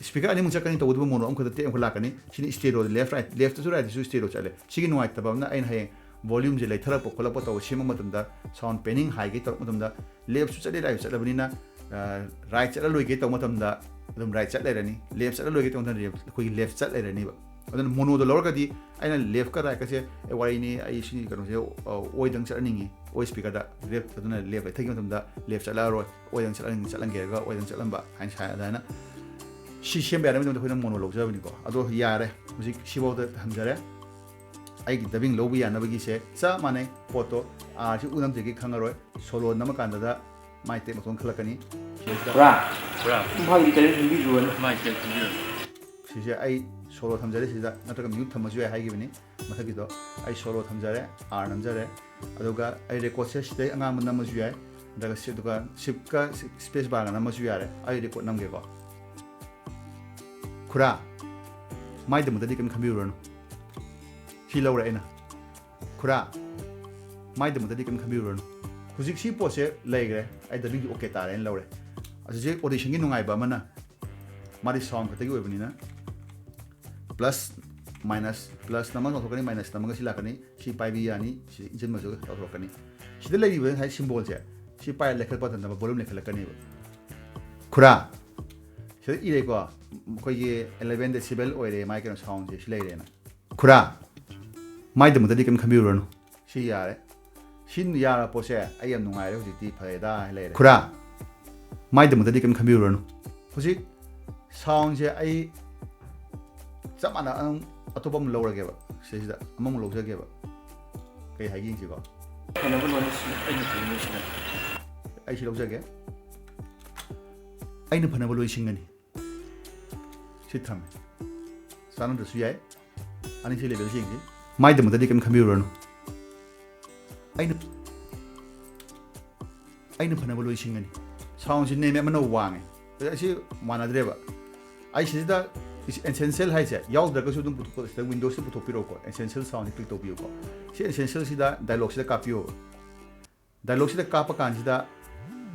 Speaker ꯑꯅꯤꯃꯨꯛ ꯆꯠꯀꯅꯤ, ꯇꯧꯕꯇꯕꯨ mono ꯑꯃꯈꯛꯇ ꯇꯦꯞ ꯑꯃꯈꯛ ꯂꯥꯛꯀꯅꯤ꯫ ꯁꯤꯅ stereo, left right, leftꯇꯁꯨ rightꯇꯁꯨ stereo ꯆꯠꯂꯦ꯫ ꯁꯤꯒꯤ ꯅꯨꯡꯉꯥꯏꯇꯕ ꯑꯃꯅ ꯑꯩꯅ ꯍꯌꯦꯡ volumeꯁꯦ ꯂꯩꯊꯔꯛꯄ ꯈꯣꯠꯂꯛꯄ ꯇꯧꯕ, ꯁꯦꯝꯕ ꯃꯇꯝꯗ sound panning highꯒꯤ ꯇꯧꯔꯛꯄ ꯃꯇꯝꯗ leftꯁꯨ ꯆꯠꯂꯦ, rightꯁꯨ ꯆꯠꯂꯕꯅꯤꯅ, ꯑ, right ꯆꯠꯂ ꯂꯣꯏꯒꯦ ꯇꯧꯕ ꯃꯇꯝꯗ ꯑꯗꯨꯝ right ꯆꯠ ꯂꯩꯔꯅꯤ, left ꯆꯠꯂ ꯂꯣꯏꯒꯦ ꯇꯧꯕ ꯃꯇꯝꯗ left, ꯑꯩꯈꯣꯏꯒꯤ left ꯆꯠ ꯂꯩꯔꯅꯤꯕ꯫ ꯑꯗꯨꯅ monoꯗ ꯂꯧꯔꯒꯗꯤ ꯑꯩꯅ leftꯀ rightꯀꯁꯦ, ꯑꯦ, ꯋꯥꯔꯤꯅꯤ, ꯑꯩ ꯁꯤꯒꯤ ꯀꯩꯅꯣꯁꯦ, ꯑ, ꯑꯣꯏꯗꯪ ꯆꯠꯍꯟꯅꯤꯡꯉꯤ, ꯑꯣꯏ speakerꯗ left, ꯑꯗꯨꯅ left ꯂꯩꯊꯈꯤꯕ ꯃꯇꯝꯗ left ꯆꯠꯂꯛꯑꯔꯣꯏ, ꯑꯣꯏꯗꯪ ꯆꯠꯍꯟ-, ꯆꯠꯍꯟꯒꯦ ꯍꯥꯏꯔꯒ ꯑꯣꯏꯗꯪ ꯆꯠꯍꯟꯕ ꯍꯥꯏꯅ ꯁꯥꯏ꯫ ꯑꯗꯨꯃꯥꯏꯅ ꯁꯤ ꯁꯦꯝꯕ ꯌꯥꯅꯕꯒꯤꯗꯃꯛꯇ ꯑꯩꯈꯣꯏꯅ mono ꯂꯧꯖꯕꯅꯤꯀꯣ꯫ ꯑꯗꯣ ꯌꯥꯔꯦ, ꯍꯧꯖꯤꯛ ꯁꯤꯐꯥꯎꯗ ꯊꯝꯖꯔꯦ꯫ ꯑꯩꯒꯤ dubbing ꯂꯧꯕ ꯌꯥꯅꯕꯒꯤꯁꯦ ꯆꯞ ꯃꯥꯟꯅꯩ ꯄꯣꯠꯇꯣ, Rꯁꯤ ꯎ ꯅꯝꯗ꯭ꯔꯤꯒꯩ ꯈꯪꯉꯔꯣꯏ꯫ Solo ꯅꯝꯃꯀꯥꯟꯗꯗ ꯃꯥꯏ ꯇꯦꯛ ꯃꯇꯣꯟ ꯈꯜꯂꯛꯀꯅꯤ꯫ ꯁꯤꯗꯩꯁꯤꯗ ꯄꯨꯔꯥ ꯄꯨꯔꯥ ꯏꯝꯐꯥꯜꯒꯤ ꯀꯔꯤ ꯈꯟꯕꯤꯗ꯭ꯔꯣꯅꯦ? ꯃꯥꯏ ꯇꯦꯛ ꯈꯟꯕꯤꯔꯣ꯫ ꯁꯤꯁꯦ ꯑꯩ solo ꯊꯝꯖꯔꯦ ꯁꯤꯗ, ꯅꯠꯇ꯭ꯔꯒ mute ꯊꯝꯃꯁꯨ ꯌꯥꯏ ꯍꯥꯏꯈꯤꯕꯅꯤ ꯃꯊꯛꯀꯤꯗꯣ꯫ ꯑꯩ solo ꯊꯝꯖꯔꯦ, R ꯅꯝꯖꯔꯦ꯫ ꯑꯗꯨꯒ ꯑꯩ recordꯁꯦ ꯁꯤꯗꯩ ꯑꯉꯥꯡꯕ ꯅꯝꯃꯁꯨ ꯌꯥꯏ, ꯅꯠꯇ꯭ꯔꯒ ꯁꯤ-, ꯑꯗꯨꯒ shiftꯀ space barꯒ ꯅꯝꯃꯁꯨ ꯌꯥꯔꯦ꯫ ꯑꯩ record ꯅꯝꯒꯦꯀꯣ꯫ ꯈꯨꯔꯥ, ꯃꯥꯏꯗꯃꯛꯇꯗꯤ ꯀꯔꯤꯝ ꯈꯟꯕꯤꯔꯨꯔꯅꯨ꯫ ꯁꯤ ꯂꯧꯔꯦ ꯑꯩꯅ꯫ ꯈꯨꯔꯥ, ꯃꯥꯏꯗꯃꯛꯇꯗꯤ ꯀꯔꯤꯝ ꯈꯟꯕꯤꯔꯨꯔꯅꯨ꯫ ꯍꯧꯖꯤꯛ ꯁꯤ ꯄꯣꯠꯁꯦ ꯂꯩꯈ꯭ꯔꯦ, ꯑꯩ dubbing ꯁꯤ okay ꯇꯥꯔꯦꯅ ꯂꯧꯔꯦ꯫ ꯑꯁꯤꯁꯦ audition ꯒꯤ ꯅꯨꯡꯉꯥꯏꯕ ꯑꯃꯅ ꯃꯥꯗꯤ sound ꯈꯛꯇꯒꯤ ꯑꯣꯏꯕꯅꯤꯅ plus minus, plus ꯅꯝꯃꯒ ꯂꯧꯊꯣꯛꯀꯅꯤ, minus ꯅꯝꯃꯒ ꯁꯤ ꯂꯥꯛꯀꯅꯤ, ꯁꯤ ꯄꯥꯏꯕꯤ ꯌꯥꯅꯤ, ꯁꯤ ꯏꯟꯁꯤꯟꯕꯁꯨ ꯂꯧꯊꯣꯔꯛꯀꯅꯤ꯫ ꯁꯤꯗ ꯂꯩꯔꯤꯕ ꯉꯁꯥꯏ symbol ꯁꯦ, ꯁꯤ ꯄꯥꯏꯔ ꯂꯩꯈꯠꯄ ꯃꯇꯝꯗ volume ꯂꯩꯈꯠꯂꯛꯀꯅꯦꯕ꯫ ꯈꯨꯔꯥ, ꯁꯤꯗ ꯏꯔꯦꯀꯣ, ꯑꯩꯈꯣꯏꯒꯤ eleven decibel ꯑꯣꯏꯔꯦ ꯃꯥꯏ ꯀꯩꯅꯣ sound ꯁꯦ, ꯁꯤ ꯂꯩꯔꯦꯅ꯫ ꯈꯨꯔꯥ, ꯃꯥꯏꯗꯃꯛꯇꯗꯤ ꯀꯩꯝ ꯈꯟꯕꯤꯔꯨꯔꯅꯨ꯫ ꯁꯤ ꯌꯥꯔꯦ꯫ ꯁꯤ ꯌꯥꯔ ꯄꯣꯠꯁꯦ ꯑꯩ ꯌꯥꯝ ꯅꯨꯡꯉꯥꯏꯔꯦ, ꯍꯧꯖꯤꯛꯇꯤ ꯐꯔꯦꯗ ꯍꯥꯏ ꯂꯩꯔꯦ꯫ ꯈꯨꯔꯥ, ꯃꯥꯏꯗꯃꯛꯇꯗꯤ ꯀꯩꯝ ꯈꯟꯕꯤꯔꯨꯔꯅꯨ꯫ ꯍꯧꯖꯤꯛ sound ꯁꯦ ꯑꯩ ꯆꯞ ꯃꯥꯟꯅ ꯑꯗꯨꯝ ꯑꯇꯣꯞꯄ ꯑꯃ ꯂꯧꯔꯒꯦꯕ, ꯁꯤꯁꯤꯗ ꯑꯃꯃꯨꯛ ꯂꯧꯖꯒꯦꯕ꯫ ꯀꯩ ꯍꯥꯏꯒꯦ ꯌꯦꯡꯁꯤꯀꯣ꯫ ꯐꯅꯕ ꯂꯣꯏꯅ ꯁꯤ-, ꯑꯩꯅ ꯐꯅꯕ ꯂꯣꯏꯁꯤꯟꯒꯅꯤ꯫ ꯑꯩ ꯁꯤ ꯂꯧꯖꯒꯦ꯫ ꯑꯩꯅ ꯐꯅꯕ ꯂꯣꯏꯁꯤꯟꯒꯅꯤ꯫ ꯁꯤ ꯊꯝꯃꯦ꯫ ꯆꯥꯟꯅꯗ꯭ꯔꯁꯨ ꯌꯥꯏ꯫ ꯑꯅꯤꯁꯤ level ꯁꯤ ꯌꯦꯡꯁꯤ꯫ ꯃꯥꯏꯗꯃꯛꯇꯗꯤ ꯀꯩꯝ ꯈꯟꯕꯤꯔꯨꯔꯅꯨ꯫ ꯑꯩꯅ, ꯑꯩꯅ ꯐꯅꯕ ꯂꯣꯏꯁꯤꯟꯒꯅꯤ꯫ Sound ꯁꯤ ꯅꯦꯝꯃꯦ, ꯑꯃꯅ ꯋꯥꯡꯉꯦ꯫ ꯑꯗ ꯑꯁꯤ ꯃꯥꯟꯅꯗ꯭ꯔꯦꯕ꯫ ꯑꯩ ꯁꯤꯁꯤꯗ essential ꯍꯥꯏꯁꯦ ꯌꯥꯎꯗ꯭ꯔꯒꯁꯨ ꯑꯗꯨꯝ ꯄꯨꯊꯣꯛꯄ, ꯁꯤꯗ Windows ꯁꯤ ꯄꯨꯊꯣꯛꯄꯤꯔꯛꯎꯀꯣ꯫ Essential sound ꯁꯤ click ꯇꯧꯕꯤꯌꯨꯀꯣ꯫ ꯁꯤ essential ꯁꯤꯗ dialogue ꯁꯤꯗ ꯀꯥꯞꯄꯤꯌꯣ꯫ Dialogue ꯁꯤꯗ ꯀꯥꯞꯄ ꯀꯥꯟꯁꯤꯗ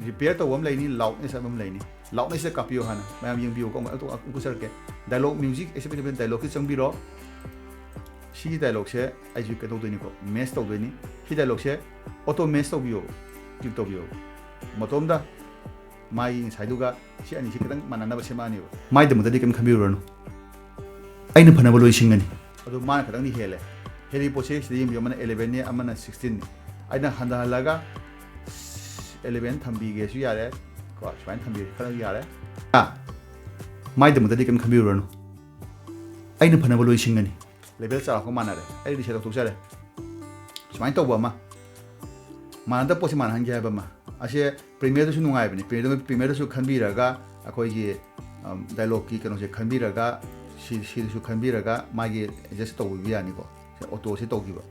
repair ꯇꯧꯕ ꯑꯃ ꯂꯩꯅꯤ, loudness ꯍꯥꯏꯕ ꯑꯃ ꯂꯩꯅꯤ꯫ Loudness ꯁꯤꯗ ꯀꯥꯞꯄꯤꯌꯣ ꯍꯥꯟꯅ, ꯃꯌꯥꯝ ꯌꯦꯡꯕꯤꯌꯨꯀꯣ꯫ ꯑꯃꯨꯛ ꯑꯃꯨꯛ ꯎꯠꯆꯔꯛꯀꯦ꯫ Dialogue, music, accept dialogue ꯁꯤ ꯆꯪꯕꯤꯔꯣ꯫ ꯁꯤꯒꯤ dialogue ꯁꯦ ꯑꯩꯁꯨ ꯀꯩꯗꯧꯗꯣꯏꯅꯤꯀꯣ, match ꯇꯧꯗꯣꯏꯅꯤ꯫ ꯁꯤ dialogue ꯁꯦ auto match ꯇꯧꯕꯤꯌꯣ, click ꯇꯧꯕꯤꯌꯣ꯫ ꯃꯇꯣꯝꯗ ꯃꯥꯒꯤ ꯉꯁꯥꯏꯗꯨꯒ ꯁꯤ ꯑꯅꯤꯁꯤ ꯈꯤꯇꯪ ꯃꯥꯟꯅꯅꯕ ꯁꯦꯝꯃꯛꯑꯅꯦꯕ꯫ ꯃꯥꯏꯗꯃꯛꯇꯗꯤ ꯀꯩꯝ ꯈꯟꯕꯤꯔꯨꯔꯅꯨ, ꯑꯩꯅ ꯐꯅꯕ ꯂꯣꯏ ꯁꯤꯟꯒꯅꯤ꯫ ꯑꯗꯨ ꯃꯥꯅ ꯈꯤꯇꯪꯗꯤ ꯍꯦꯜꯂꯦ꯫ ꯍꯦꯜꯂꯤ ꯄꯣꯠꯁꯦ ꯁꯤꯗ ꯌꯦꯡꯕꯤꯌꯨ, ꯑꯃꯅ eleven ꯅꯤ, ꯑꯃꯅ sixteen ꯅꯤ꯫ ꯑꯩꯅ ꯍꯟꯊꯍꯜꯂꯒ eleven ꯊꯝꯕꯤꯒꯦꯁꯨ ꯌꯥꯔꯦ, ꯀꯣ, ꯁꯨꯃꯥꯏꯅ ꯊꯝꯕꯤꯔꯦ ꯈꯜꯂꯁꯨ ꯌꯥꯔꯦ꯫ ꯑꯥ, ꯃꯥꯏꯗꯃꯛꯇꯗꯤ ꯀꯩꯝ ꯈꯟꯕꯤꯔꯨꯔꯅꯨ, ꯑꯩꯅ ꯐꯅꯕ ꯂꯣꯏ ꯁꯤꯟꯒꯅꯤ꯫ Level ꯆꯥꯎꯔꯥꯛꯄ ꯃꯥꯟꯅꯔꯦ꯫ ꯑꯩ reset ꯇꯧꯊꯣꯛꯆꯔꯦ꯫ ꯁꯨꯃꯥꯏꯅ ꯇꯧꯕ ꯑꯃ, ꯃꯥꯟꯅꯗꯕ ꯄꯣꯠꯁꯦ ꯃꯥꯟꯅꯍꯟꯒꯦ ꯍꯥꯏꯕ ꯑꯃ꯫ ꯑꯁꯦ Premiere ꯗꯁꯨ ꯅꯨꯡꯉꯥꯏꯕꯅꯤ꯫ Premiere ꯗ, Premiere ꯗꯁꯨ ꯈꯟꯕꯤꯔꯒ ꯑꯩꯈꯣꯏꯒꯤ, ꯑꯝ, dialogue ꯀꯤ ꯀꯩꯅꯣꯁꯦ ꯈꯟꯕꯤꯔꯒ, ꯁꯤ, ꯁꯤꯗꯁꯨ ꯈꯟꯕꯤꯔꯒ ꯃꯥꯒꯤ adjust ꯇꯧꯕꯤꯕ ꯌꯥꯅꯤꯀꯣ꯫ ꯁꯤ auto ꯁꯤ ꯇꯧꯈꯤꯕ,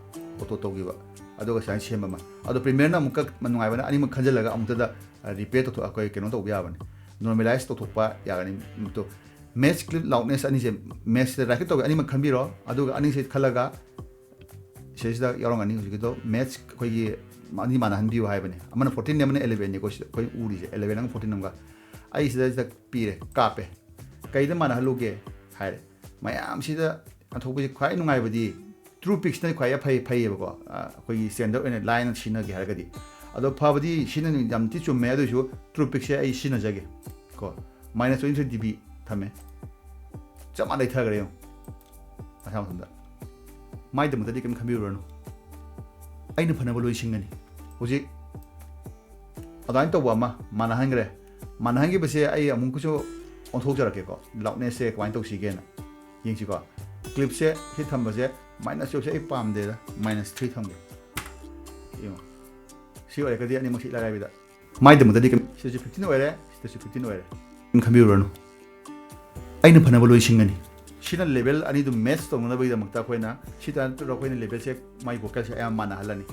auto ꯇꯧꯈꯤꯕ꯫ ꯑꯗꯨꯒ ꯁꯨꯃꯥꯏꯅ ꯁꯦꯝꯕ ꯑꯃ꯫ ꯑꯗꯣ Premiere ꯅ ꯑꯃꯨꯛꯀ ꯅꯨꯡꯉꯥꯏꯕꯅ ꯑꯅꯤꯃꯛ ꯈꯟꯖꯤꯜꯂꯒ ꯑꯃꯨꯛꯇꯗ, ꯑ, repair ꯇꯧꯊꯣꯛ-, ꯑꯩꯈꯣꯏ ꯀꯩꯅꯣ ꯇꯧꯕ ꯌꯥꯕꯅꯤ꯫ Normalize ꯇꯧꯊꯣꯛꯄ ꯌꯥꯒꯅꯤ꯫ ꯇꯣ, match clip loudness ꯑꯅꯤꯁꯦ, match ꯁꯤꯗ right click ꯇꯧꯕꯤ, ꯑꯅꯤꯃꯛ ꯈꯟꯕꯤꯔꯣ꯫ ꯑꯗꯨꯒ ꯑꯅꯤꯁꯦ ꯈꯜꯂꯒ ꯁꯤꯁꯤꯗ ꯌꯥꯎꯔꯝꯒꯅꯤ ꯍꯧꯖꯤꯛꯀꯤꯗꯣ, match ꯑꯩꯈꯣꯏꯒꯤ ꯑꯅꯤ ꯃꯥꯟꯅꯍꯟꯕꯤꯌꯨ ꯍꯥꯏꯕꯅꯦ꯫ ꯑꯃꯅ ꯐꯣꯔꯇꯤꯟꯅꯦ, ꯑꯃꯅ ꯑꯦꯂꯦꯚꯦꯟꯅꯦꯀꯣ꯫ ꯁꯤꯗ ꯑꯩꯈꯣꯏ ꯎꯔꯤꯁꯦ ꯑꯦꯂꯦꯚꯦꯟ ꯑꯃꯒ ꯐꯣꯔꯇꯤꯟ ꯑꯃꯒ꯫ ꯑꯩ ꯁꯤꯗ ꯁꯤꯗ ꯄꯤꯔꯦ, ꯀꯥꯞꯄꯦ꯫ ꯀꯩꯗ ꯃꯥꯟꯅꯍꯜꯂꯨꯒꯦ ꯍꯥꯏꯔꯦ, ꯃꯌꯥꯝꯁꯤꯗ ꯑꯣꯟꯊꯣꯛꯄꯁꯦ ꯈ꯭ꯋꯥꯏ ꯅꯨꯡꯉꯥꯏꯕꯗꯤ ꯇ꯭ꯔꯨ ꯄꯤꯛꯁꯤꯅ ꯈ꯭ꯋꯥꯏ ꯐꯩ, ꯐꯩꯌꯦꯕꯀꯣ꯫ ꯑ, ꯑꯩꯈꯣꯏꯒꯤ ꯁ꯭ꯇꯦꯟꯗꯔꯠ ꯑꯣꯏꯅ ꯂꯥꯏꯅ ꯁꯤꯖꯤꯟꯅꯒꯦ ꯍꯥꯏꯔꯒꯗꯤ꯫ ꯑꯗꯣ ꯐꯕꯗꯤ ꯁꯤꯅ ꯌꯥꯝ ꯊꯤ ꯆꯨꯝꯃꯦ, ꯑꯗꯨ ꯑꯣꯏꯁꯨ ꯇ꯭ꯔꯨ ꯄꯤꯛꯁꯦ ꯑꯩ ꯁꯤꯖꯤꯟꯅꯖꯒꯦ ꯀꯣ꯫ Minus twenty three D B ꯊꯝꯃꯦ꯫ ꯆꯞ ꯃꯥꯟꯅ ꯂꯩꯊꯈ꯭ꯔꯦ ꯌꯦꯡꯉꯣ꯫ ꯃꯁꯥ ꯃꯊꯟꯇ꯫ ꯃꯥꯏꯗꯃꯛꯇꯗꯤ ꯀꯩꯝ ꯈꯟꯕꯤꯔꯨꯔꯅꯨ꯫ ꯑꯩꯅ ꯐꯅꯕ ꯂꯣꯏ ꯁꯤꯟꯒꯅꯤ꯫ ꯍꯧꯖꯤꯛ ꯑꯗꯨꯃꯥꯏꯅ ꯇꯧꯕ ꯑꯃ ꯃꯥꯟꯅꯍꯟꯈ꯭ꯔꯦ꯫ ꯃꯥꯟꯅꯍꯟꯈꯤꯕꯁꯦ ꯑꯩ ꯑꯃꯨꯛꯀꯁꯨ ꯑꯣꯟꯊꯣꯛꯆꯔꯛꯀꯦꯀꯣ, ꯂꯥꯎꯠꯅꯦꯁꯁꯦ ꯀꯃꯥꯏꯅ ꯇꯧꯁꯤꯒꯦꯅ꯫ ꯌꯦꯡꯁꯤꯀꯣ꯫ ꯀ꯭ꯂꯤꯞꯁꯦ ꯁꯤ ꯊꯝꯕꯁꯦ, ꯃꯥꯏꯅꯁ ꯇꯨꯌꯦꯜꯞꯁꯦ ꯑꯩ ꯄꯥꯝꯗꯦꯗ, ꯃꯥꯏꯅꯁ ꯊ꯭ꯔꯤ ꯊꯝꯒꯦ꯫ ꯌꯦꯡꯉꯣ꯫ ꯁꯤ ꯑꯣꯏꯔꯒꯗꯤ ꯑꯅꯤꯃꯛ ꯁꯤ ꯏꯂꯥꯏ ꯂꯥꯏꯕꯤꯗ꯫ ꯃꯥꯏꯗꯃꯛꯇꯗꯤ ꯀꯩꯝ-, ꯁꯤꯗꯁꯨ ꯐꯤꯐꯇꯤꯟ ꯑꯣꯏꯔꯦ, ꯁꯤꯗꯁꯨ ꯐꯤꯐꯇꯤꯟ ꯑꯣꯏꯔꯦ꯫ ꯀꯩꯝ ꯈꯟꯕꯤꯔꯨꯔꯅꯨ꯫ ꯑꯩꯅ ꯐꯅꯕ ꯂꯣꯏ ꯁꯤꯟꯒꯅꯤ꯫ ꯁꯤꯅ ꯂꯦꯚꯦꯜ ꯑꯅꯤꯗꯨ ꯃꯦꯠꯆ ꯇꯧꯅꯅꯕꯒꯤꯗꯃꯛꯇ ꯑꯩꯈꯣꯏꯅ ꯁꯤ ꯇꯥꯟꯅ ꯑꯩꯈꯣꯏꯅ ꯂꯦꯚꯦꯜꯁꯦ, ꯃꯥꯏ ꯚꯣꯀꯦꯜꯁꯦ ꯑꯌꯥꯝꯕ ꯃꯥꯟꯅꯍꯜꯂꯅꯤ꯫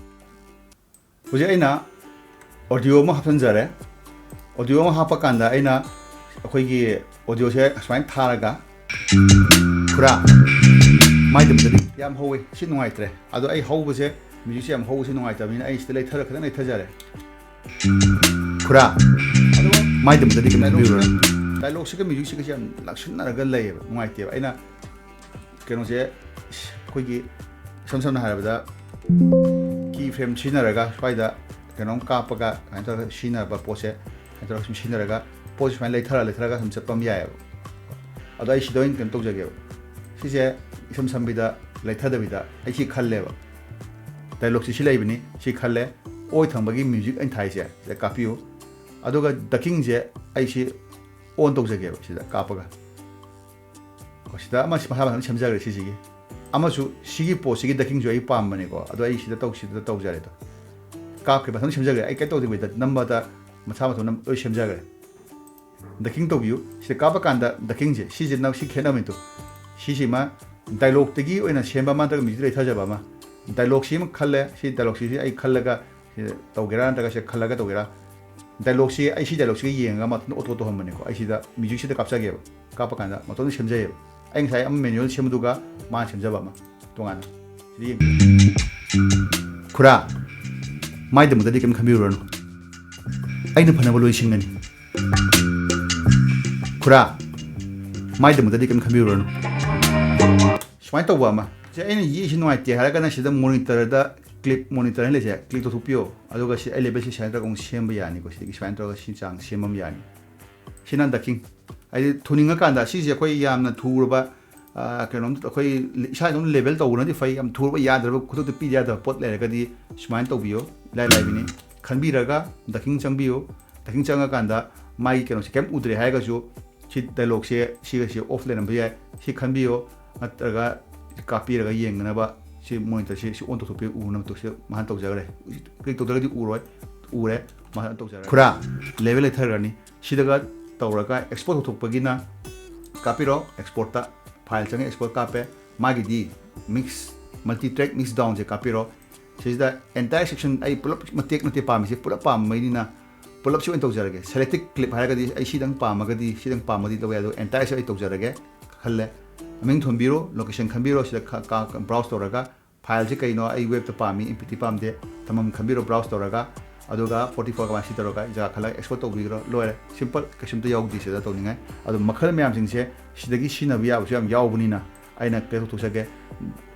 ꯍꯧꯖꯤꯛ ꯑꯩꯅ ꯑꯣꯗꯤꯑꯣ ꯑꯃ ꯍꯥꯞꯆꯤꯟꯖꯔꯦ꯫ ꯑꯣꯗꯤꯑꯣ ꯑꯃ ꯍꯥꯞꯄ ꯀꯥꯟꯗ ꯑꯩꯅ ꯑꯩꯈꯣꯏꯒꯤ ꯑꯣꯗꯤꯑꯣꯁꯦ ꯁꯨꯃꯥꯏꯅ ꯊꯥꯔꯒ, ꯈꯨꯔꯥ, ꯃꯥꯏꯗꯃꯛꯇꯗꯤ ꯌꯥꯝ ꯍꯧꯋꯤ, ꯁꯤ ꯅꯨꯡꯉꯥꯏꯇ꯭ꯔꯦ꯫ ꯑꯗꯣ ꯑꯩ ꯍꯧꯕꯁꯦ, ꯃ꯭ꯌꯨꯖꯤꯛꯁꯦ ꯌꯥꯝ ꯍꯧꯕꯁꯦ ꯅꯨꯡꯉꯥꯏꯇꯕꯅꯤꯅ ꯑꯩ ꯁꯤꯗ ꯂꯩꯊꯔ-, ꯈꯤꯇꯪ ꯂꯩꯊꯖꯔꯦ꯫ ꯈꯨꯔꯥ, ꯑꯗꯨꯒ ꯃꯥꯏꯗꯃꯛꯇꯗꯤ ꯀꯩꯅꯣ ꯍꯥꯏꯕꯤꯔꯨꯔꯅꯨ꯫ ꯗꯥꯏꯂꯣꯛꯁꯤꯒ ꯃ꯭ꯌꯨꯖꯤꯛꯁꯤꯒꯁꯦ ꯌꯥꯝ ꯅꯛꯁꯤꯟꯅꯔꯒ ꯂꯩꯌꯦꯕ, ꯅꯨꯡꯉꯥꯏꯇꯦꯕ꯫ ꯑꯩꯅ ꯀꯩꯅꯣꯁꯦ, ꯑꯩꯈꯣꯏꯒꯤ ꯏꯁꯝ ꯁꯝꯅ ꯍꯥꯏꯔꯕꯗ, ꯀꯤ ꯐ꯭ꯔꯦꯝ ꯁꯤꯖꯤꯟꯅꯔꯒ ꯁ꯭ꯋꯥꯏꯗ ꯀꯩꯅꯣꯝ ꯀꯥꯞꯄꯒ, ꯁꯨꯃꯥꯏꯅ ꯇꯧꯔꯒ ꯁꯤꯖꯤꯟꯅꯕ ꯄꯣꯠꯁꯦ, ꯁꯨꯃꯥꯏꯅ ꯇꯧꯔꯒ ꯁꯨꯝ ꯁꯤꯖꯤꯟꯅꯔꯒ, ꯄꯣꯠꯁꯦ ꯁꯨꯃꯥꯏꯅ ꯂꯩꯊꯔ ꯂꯩꯊꯔꯒ ꯁꯨꯝ ꯆꯠꯄ ꯑꯃ ꯌꯥꯏꯑꯕ꯫ ꯑꯗꯣ ꯑꯩ ꯁꯤꯗ ꯑꯣꯏꯅ ꯀꯩꯅꯣ ꯇꯧꯖꯒꯦꯕ꯫ ꯁꯤꯁꯦ ꯏꯁꯝ ꯁꯝꯕꯤꯗ ꯂꯩꯊꯗꯕꯤꯗ ꯑꯩ ꯁꯤ ꯈꯜꯂꯦꯕ꯫ ꯗꯥꯏꯂꯣꯛꯁꯤ ꯁꯤ ꯂꯩꯕꯅꯤ, ꯁꯤ ꯈꯜꯂꯦ꯫ ꯑꯣꯏ ꯊꯪꯕꯒꯤ ꯃ꯭ꯌꯨꯖꯤꯛ ꯑꯩꯅ ꯊꯥꯏꯁꯦ ꯁꯤꯗ ꯀꯥꯞꯄꯤꯌꯨ꯫ ꯑꯗꯨꯒ ꯗꯀꯤꯡꯁꯦ ꯑꯩ ꯁꯤ ꯑꯣꯟ ꯇꯧꯖꯒꯦꯕ ꯁꯤꯗ ꯀꯥꯞꯄꯒ꯫ ꯀꯣ, ꯁꯤꯗ ꯑꯃ ꯃꯁꯥ ꯃꯊꯟꯇ ꯁꯦꯝꯖꯈ꯭ꯔꯦ ꯁꯤꯁꯤꯒꯤ꯫ ꯑꯃꯁꯨ ꯁꯤꯒꯤ ꯄꯣꯠꯁꯤꯒꯤ ꯗꯀꯤꯡꯁꯨ ꯑꯩ ꯄꯥꯝꯕꯅꯤꯀꯣ, ꯑꯗꯣ ꯑꯩ ꯁꯤꯗ ꯇꯧ-, ꯁꯤꯗ ꯇꯧꯖꯔꯦ ꯑꯗꯣ꯫ ꯀꯥꯞꯈ꯭ꯔꯦ, ꯃꯊꯟꯇ ꯁꯦꯝꯖꯈ꯭ꯔꯦ, ꯑꯩ ꯀꯩꯝ ꯇꯧꯗꯕꯤꯗ ꯅꯝꯕꯗ ꯃꯁꯥ ꯃꯊꯟꯇ ꯂꯣꯏ ꯁꯦꯝꯖꯈ꯭ꯔꯦ꯫ ꯗꯀꯤꯡ ꯇꯧꯕꯤꯌꯨ꯫ ꯁꯤꯗ ꯀꯥꯞꯄ ꯀꯥꯟꯗ ꯗꯀꯤꯡꯁꯦ, ꯁꯤꯁꯦ ꯅꯪ ꯁꯤ ꯈꯦꯠꯅꯕꯅꯤꯗꯣ꯫ ꯁꯤꯁꯤꯃ ꯗꯥꯏꯂꯣꯛꯇꯒꯤ ꯑꯣꯏꯅ ꯁꯦꯝꯕ ꯑꯃ ꯅꯠꯇ꯭ꯔꯒ ꯃ꯭ꯌꯨꯖꯤꯛ ꯂꯩꯊꯖꯕ ꯑꯃ꯫ ꯗꯥꯏꯂꯣꯛꯁꯤ ꯑꯃ ꯈꯜꯂꯦ, ꯁꯤ ꯗꯥꯏꯂꯣꯛꯁꯤ ꯑꯩ ꯈꯜꯂꯒ ꯁꯤ ꯇꯧꯒꯦꯔꯥ ꯅꯠꯇ꯭ꯔꯒ ꯁꯤ ꯈꯜꯂꯒ ꯇꯧꯒꯦꯔꯥ? ꯗꯥꯏꯂꯣꯛꯁꯤ ꯑꯩ ꯁꯤ ꯗꯥꯏꯂꯣꯛꯁꯤꯒ ꯌꯦꯡꯉꯒ ꯃꯊꯟꯇ ꯑꯣꯇꯣ ꯇꯧꯍꯟꯕꯅꯤꯀꯣ꯫ ꯑꯩ ꯁꯤꯗ ꯃ꯭ꯌꯨꯖꯤꯛꯁꯤꯗ ꯀꯥꯞꯆꯒꯦꯕ꯫ ꯀꯥꯞꯄ ꯀꯥꯟꯗ ꯃꯇꯣꯝꯇ ꯁꯦꯝꯖꯩꯌꯦꯕ꯫ ꯑꯩ ꯉꯁꯥꯏ ꯑꯃ ꯃꯦꯅꯨꯋꯦꯜ ꯁꯦꯝꯕꯗꯨꯒ ꯃꯥꯅ ꯁꯦꯝꯖꯕ ꯑꯃ ꯇꯣꯉꯥꯟꯅ꯫ ꯁꯤꯗ ꯌꯦꯡꯕꯤꯌꯨ꯫ ꯈꯨꯔꯥ, ꯃꯥꯏꯗꯃꯛꯇꯗꯤ ꯀꯩꯝ ꯈꯟꯕꯤꯔꯨꯔꯅꯨ, ꯑꯩꯅ ꯐꯅꯕ ꯂꯣꯏ ꯁꯤꯟꯒꯅꯤ꯫ ꯈꯨꯔꯥ, ꯃꯥꯏꯗꯃꯛꯇꯗꯤ ꯀꯩꯝ ꯈꯟꯕꯤꯔꯨꯔꯅꯨ꯫ ꯁꯨꯃꯥꯏꯅ ꯇꯧꯕ ꯑꯃ, ꯁꯤ ꯑꯩꯅ ꯌꯦꯛꯏꯁꯤ ꯅꯨꯡꯉꯥꯏꯇꯦ ꯍꯥꯏꯔꯒꯅ ꯁꯤꯗ monitor ꯗ clip, monitor ꯍꯥꯏꯅ ꯂꯩꯁꯦ, click ꯇꯧꯊꯣꯛꯄꯤꯌꯣ꯫ ꯑꯗꯨꯒ ꯁꯤ ꯑꯩ level ꯁꯤ ꯁꯨꯃꯥꯏꯅ ꯇꯧꯔꯒ ꯑꯃꯨꯛ ꯁꯦꯝꯕ ꯌꯥꯅꯤꯀꯣ꯫ ꯁꯤꯗꯒꯤ ꯁꯨꯃꯥꯏꯅ ꯇꯧꯔꯒ ꯁꯤ ꯆꯥꯡ ꯁꯦꯝꯕ ꯑꯃ ꯌꯥꯅꯤ꯫ ꯁꯤꯅ ducking꯫ ꯍꯥꯏꯗꯤ ꯊꯨꯅꯤꯡꯉꯀꯥꯟꯗ ꯁꯤꯁꯦ ꯑꯩꯈꯣꯏ ꯌꯥꯝꯅ ꯊꯨꯔꯕ, ꯑ, ꯀꯩꯅꯣꯝ ꯑꯩꯈꯣꯏ ꯏꯁꯥ ꯑꯗꯨꯝ level ꯇꯧꯕꯅꯗꯤ ꯐꯩ꯫ ꯌꯥꯝ ꯊꯨꯔꯕ ꯌꯥꯗ꯭ꯔꯕ, ꯈꯨꯗꯛꯇ ꯄꯤꯗ ꯌꯥꯗꯕ ꯄꯣꯠ ꯂꯩꯔꯒꯗꯤ ꯁꯨꯃꯥꯏꯅ ꯇꯧꯕꯤꯌꯣ꯫ ꯏꯂꯥꯏ ꯂꯥꯏꯕꯤꯅꯤ꯫ ꯈꯟꯕꯤꯔꯒ ducking ꯆꯪꯕꯤꯌꯨ꯫ Ducking ꯆꯪꯉꯀꯥꯟꯗ ꯃꯥꯒꯤ ꯀꯩꯅꯣꯁꯦ ꯀꯩꯝ ꯎꯗ꯭ꯔꯦ ꯍꯥꯏꯔꯒꯁꯨ ꯁꯤ dialog ꯁꯦ ꯁꯤꯒꯁꯦ off ꯂꯩꯔꯝꯕ ꯌꯥꯏ꯫ ꯁꯤ ꯈꯟꯕꯤꯌꯣ꯫ ꯅꯠꯇ꯭ꯔꯒ ꯀꯥꯞꯄꯤꯔꯒ ꯌꯦꯡꯅꯅꯕ ꯁꯤ monitor ꯁꯤ, ꯁꯤ on ꯇꯧꯊꯣꯛꯄꯤꯌꯨ꯫ ꯎꯅꯕ ꯇꯧꯁꯤ꯫ ꯃꯥꯅ ꯇꯧꯖꯈ꯭ꯔꯦ꯫ Click ꯇꯧꯗ꯭ꯔꯒꯗꯤ ꯎꯔꯣꯏ꯫ ꯎꯔꯦ꯫ ꯃꯥꯅ ꯇꯧꯖꯈ꯭ꯔꯦ꯫ ꯈꯨꯔꯥ, level ꯂꯩꯊꯈ꯭ꯔꯅꯤ꯫ ꯁꯤꯗꯒ ꯇꯧꯔꯒ export ꯇꯧꯊꯣꯛꯄꯒꯤꯅ ꯀꯥꯞꯄꯤꯔꯣ꯫ Export ꯇ file ꯆꯪꯉꯦ, export ꯀꯥꯞꯄꯦ꯫ ꯃꯥꯒꯤꯗꯤ mix, multi track mix down ꯁꯦ ꯀꯥꯞꯄꯤꯔꯣ꯫ ꯁꯤꯁꯤꯗ entire section ꯑꯩ ꯄꯨꯂꯞ ꯃꯇꯦꯛ ꯃꯇꯦꯛ ꯄꯥꯝꯃꯤꯁꯦ ꯄꯨꯂꯞ ꯄꯥꯝꯕꯩꯅꯤꯅ ꯄꯨꯂꯞꯁꯤ ꯑꯣꯏꯅ ꯇꯧꯖꯔꯒꯦ꯫ Selected clip ꯍꯥꯏꯔꯒꯗꯤ ꯑꯩ ꯁꯤꯗꯪ ꯄꯥꯝꯃꯒꯗꯤ ꯁꯤꯗꯪ ꯄꯥꯝꯃꯒꯗꯤ ꯇꯧꯕ ꯌꯥꯏ꯫ ꯑꯗꯣ entire ꯁꯦ ꯑꯩ ꯇꯧꯖꯔꯒꯦ ꯈꯜꯂꯦ꯫ ꯃꯃꯤꯡ ꯊꯣꯟꯕꯤꯔꯣ, location ꯈꯟꯕꯤꯔꯣ, ꯁꯤꯗ ꯈ-, ꯀ-, browse ꯇꯧꯔꯒ file ꯁꯤ ꯀꯩꯅꯣ, ꯑꯩ web ꯇ ꯄꯥꯝꯃꯤ, M P three ꯄꯥꯝꯗꯦ, ꯊꯝꯐꯝ ꯈꯟꯕꯤꯔꯣ, browse ꯇꯧꯔꯒ, ꯑꯗꯨꯒ forty four ꯀꯃꯥꯏꯅ ꯁꯤ ꯇꯧꯔꯒ ꯖꯒꯥ ꯈꯜꯂꯒ export ꯇꯧꯕꯤꯈ꯭ꯔꯣ, ꯂꯣꯏꯔꯦ꯫ Simple, ꯀꯩꯁꯨꯝꯇ ꯌꯥꯎꯗꯦ ꯁꯤꯗ ꯇꯧꯅꯤꯡꯉꯥꯏ꯫ ꯑꯗꯣ ꯃꯈꯜ ꯃꯌꯥꯝꯁꯤꯡꯁꯦ ꯁꯤꯗꯒꯤ ꯁꯤꯖꯤꯟꯅꯕ ꯌꯥꯕꯁꯨ ꯌꯥꯝ ꯌꯥꯎꯕꯅꯤꯅ ꯑꯩꯅ ꯀꯩꯅꯣ ꯇꯧꯊꯣꯛꯆꯒꯦ꯫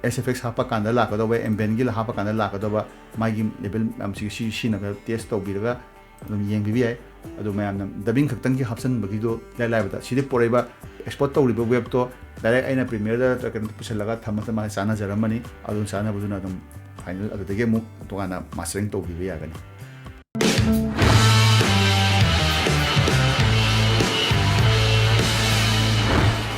S F X ꯍꯥꯞꯄ ꯀꯥꯟꯗ ꯂꯥꯛꯀꯗꯧꯕ, ambient ꯒꯤ ꯍꯥꯞꯄ ꯀꯥꯟꯗ ꯂꯥꯛꯀꯗꯧꯕ ꯃꯥꯒꯤ level ꯃꯌꯥꯝꯁꯤ ꯁꯤ ꯁꯤꯖꯤꯟꯅꯔꯒ test ꯇꯧꯕꯤꯔꯒ ꯑꯗꯨꯝ ꯌꯦꯡꯕꯤꯕ ꯌꯥꯏ꯫ ꯑꯗꯨ ꯃꯌꯥꯝꯅ dubbing ꯈꯛꯇꯪꯒꯤ ꯍꯥꯞꯆꯤꯟꯕꯒꯤꯗꯣ ꯏꯂꯥꯏ ꯂꯥꯏꯕꯗ ꯁꯤꯗ ꯄꯣꯔꯛꯏꯕ export ꯇꯧꯔꯤꯕ web ꯇꯣ direct ꯑꯩꯅ Premiere ꯗ ꯀꯩꯅꯣ ꯄꯨꯁꯤꯜꯂꯒ ꯊꯝꯃ ꯊꯝꯃ ꯆꯥꯟꯅꯖꯔꯝꯃꯅꯤ꯫ ꯑꯗꯨ ꯆꯥꯟꯅꯕꯗꯨꯅ ꯑꯗꯨꯝ final ꯑꯗꯨꯗꯒꯤ ꯑꯃꯨꯛ ꯇꯣꯉꯥꯟꯅ mastering ꯇꯧꯕꯤꯕ ꯌꯥꯒꯅꯤ꯫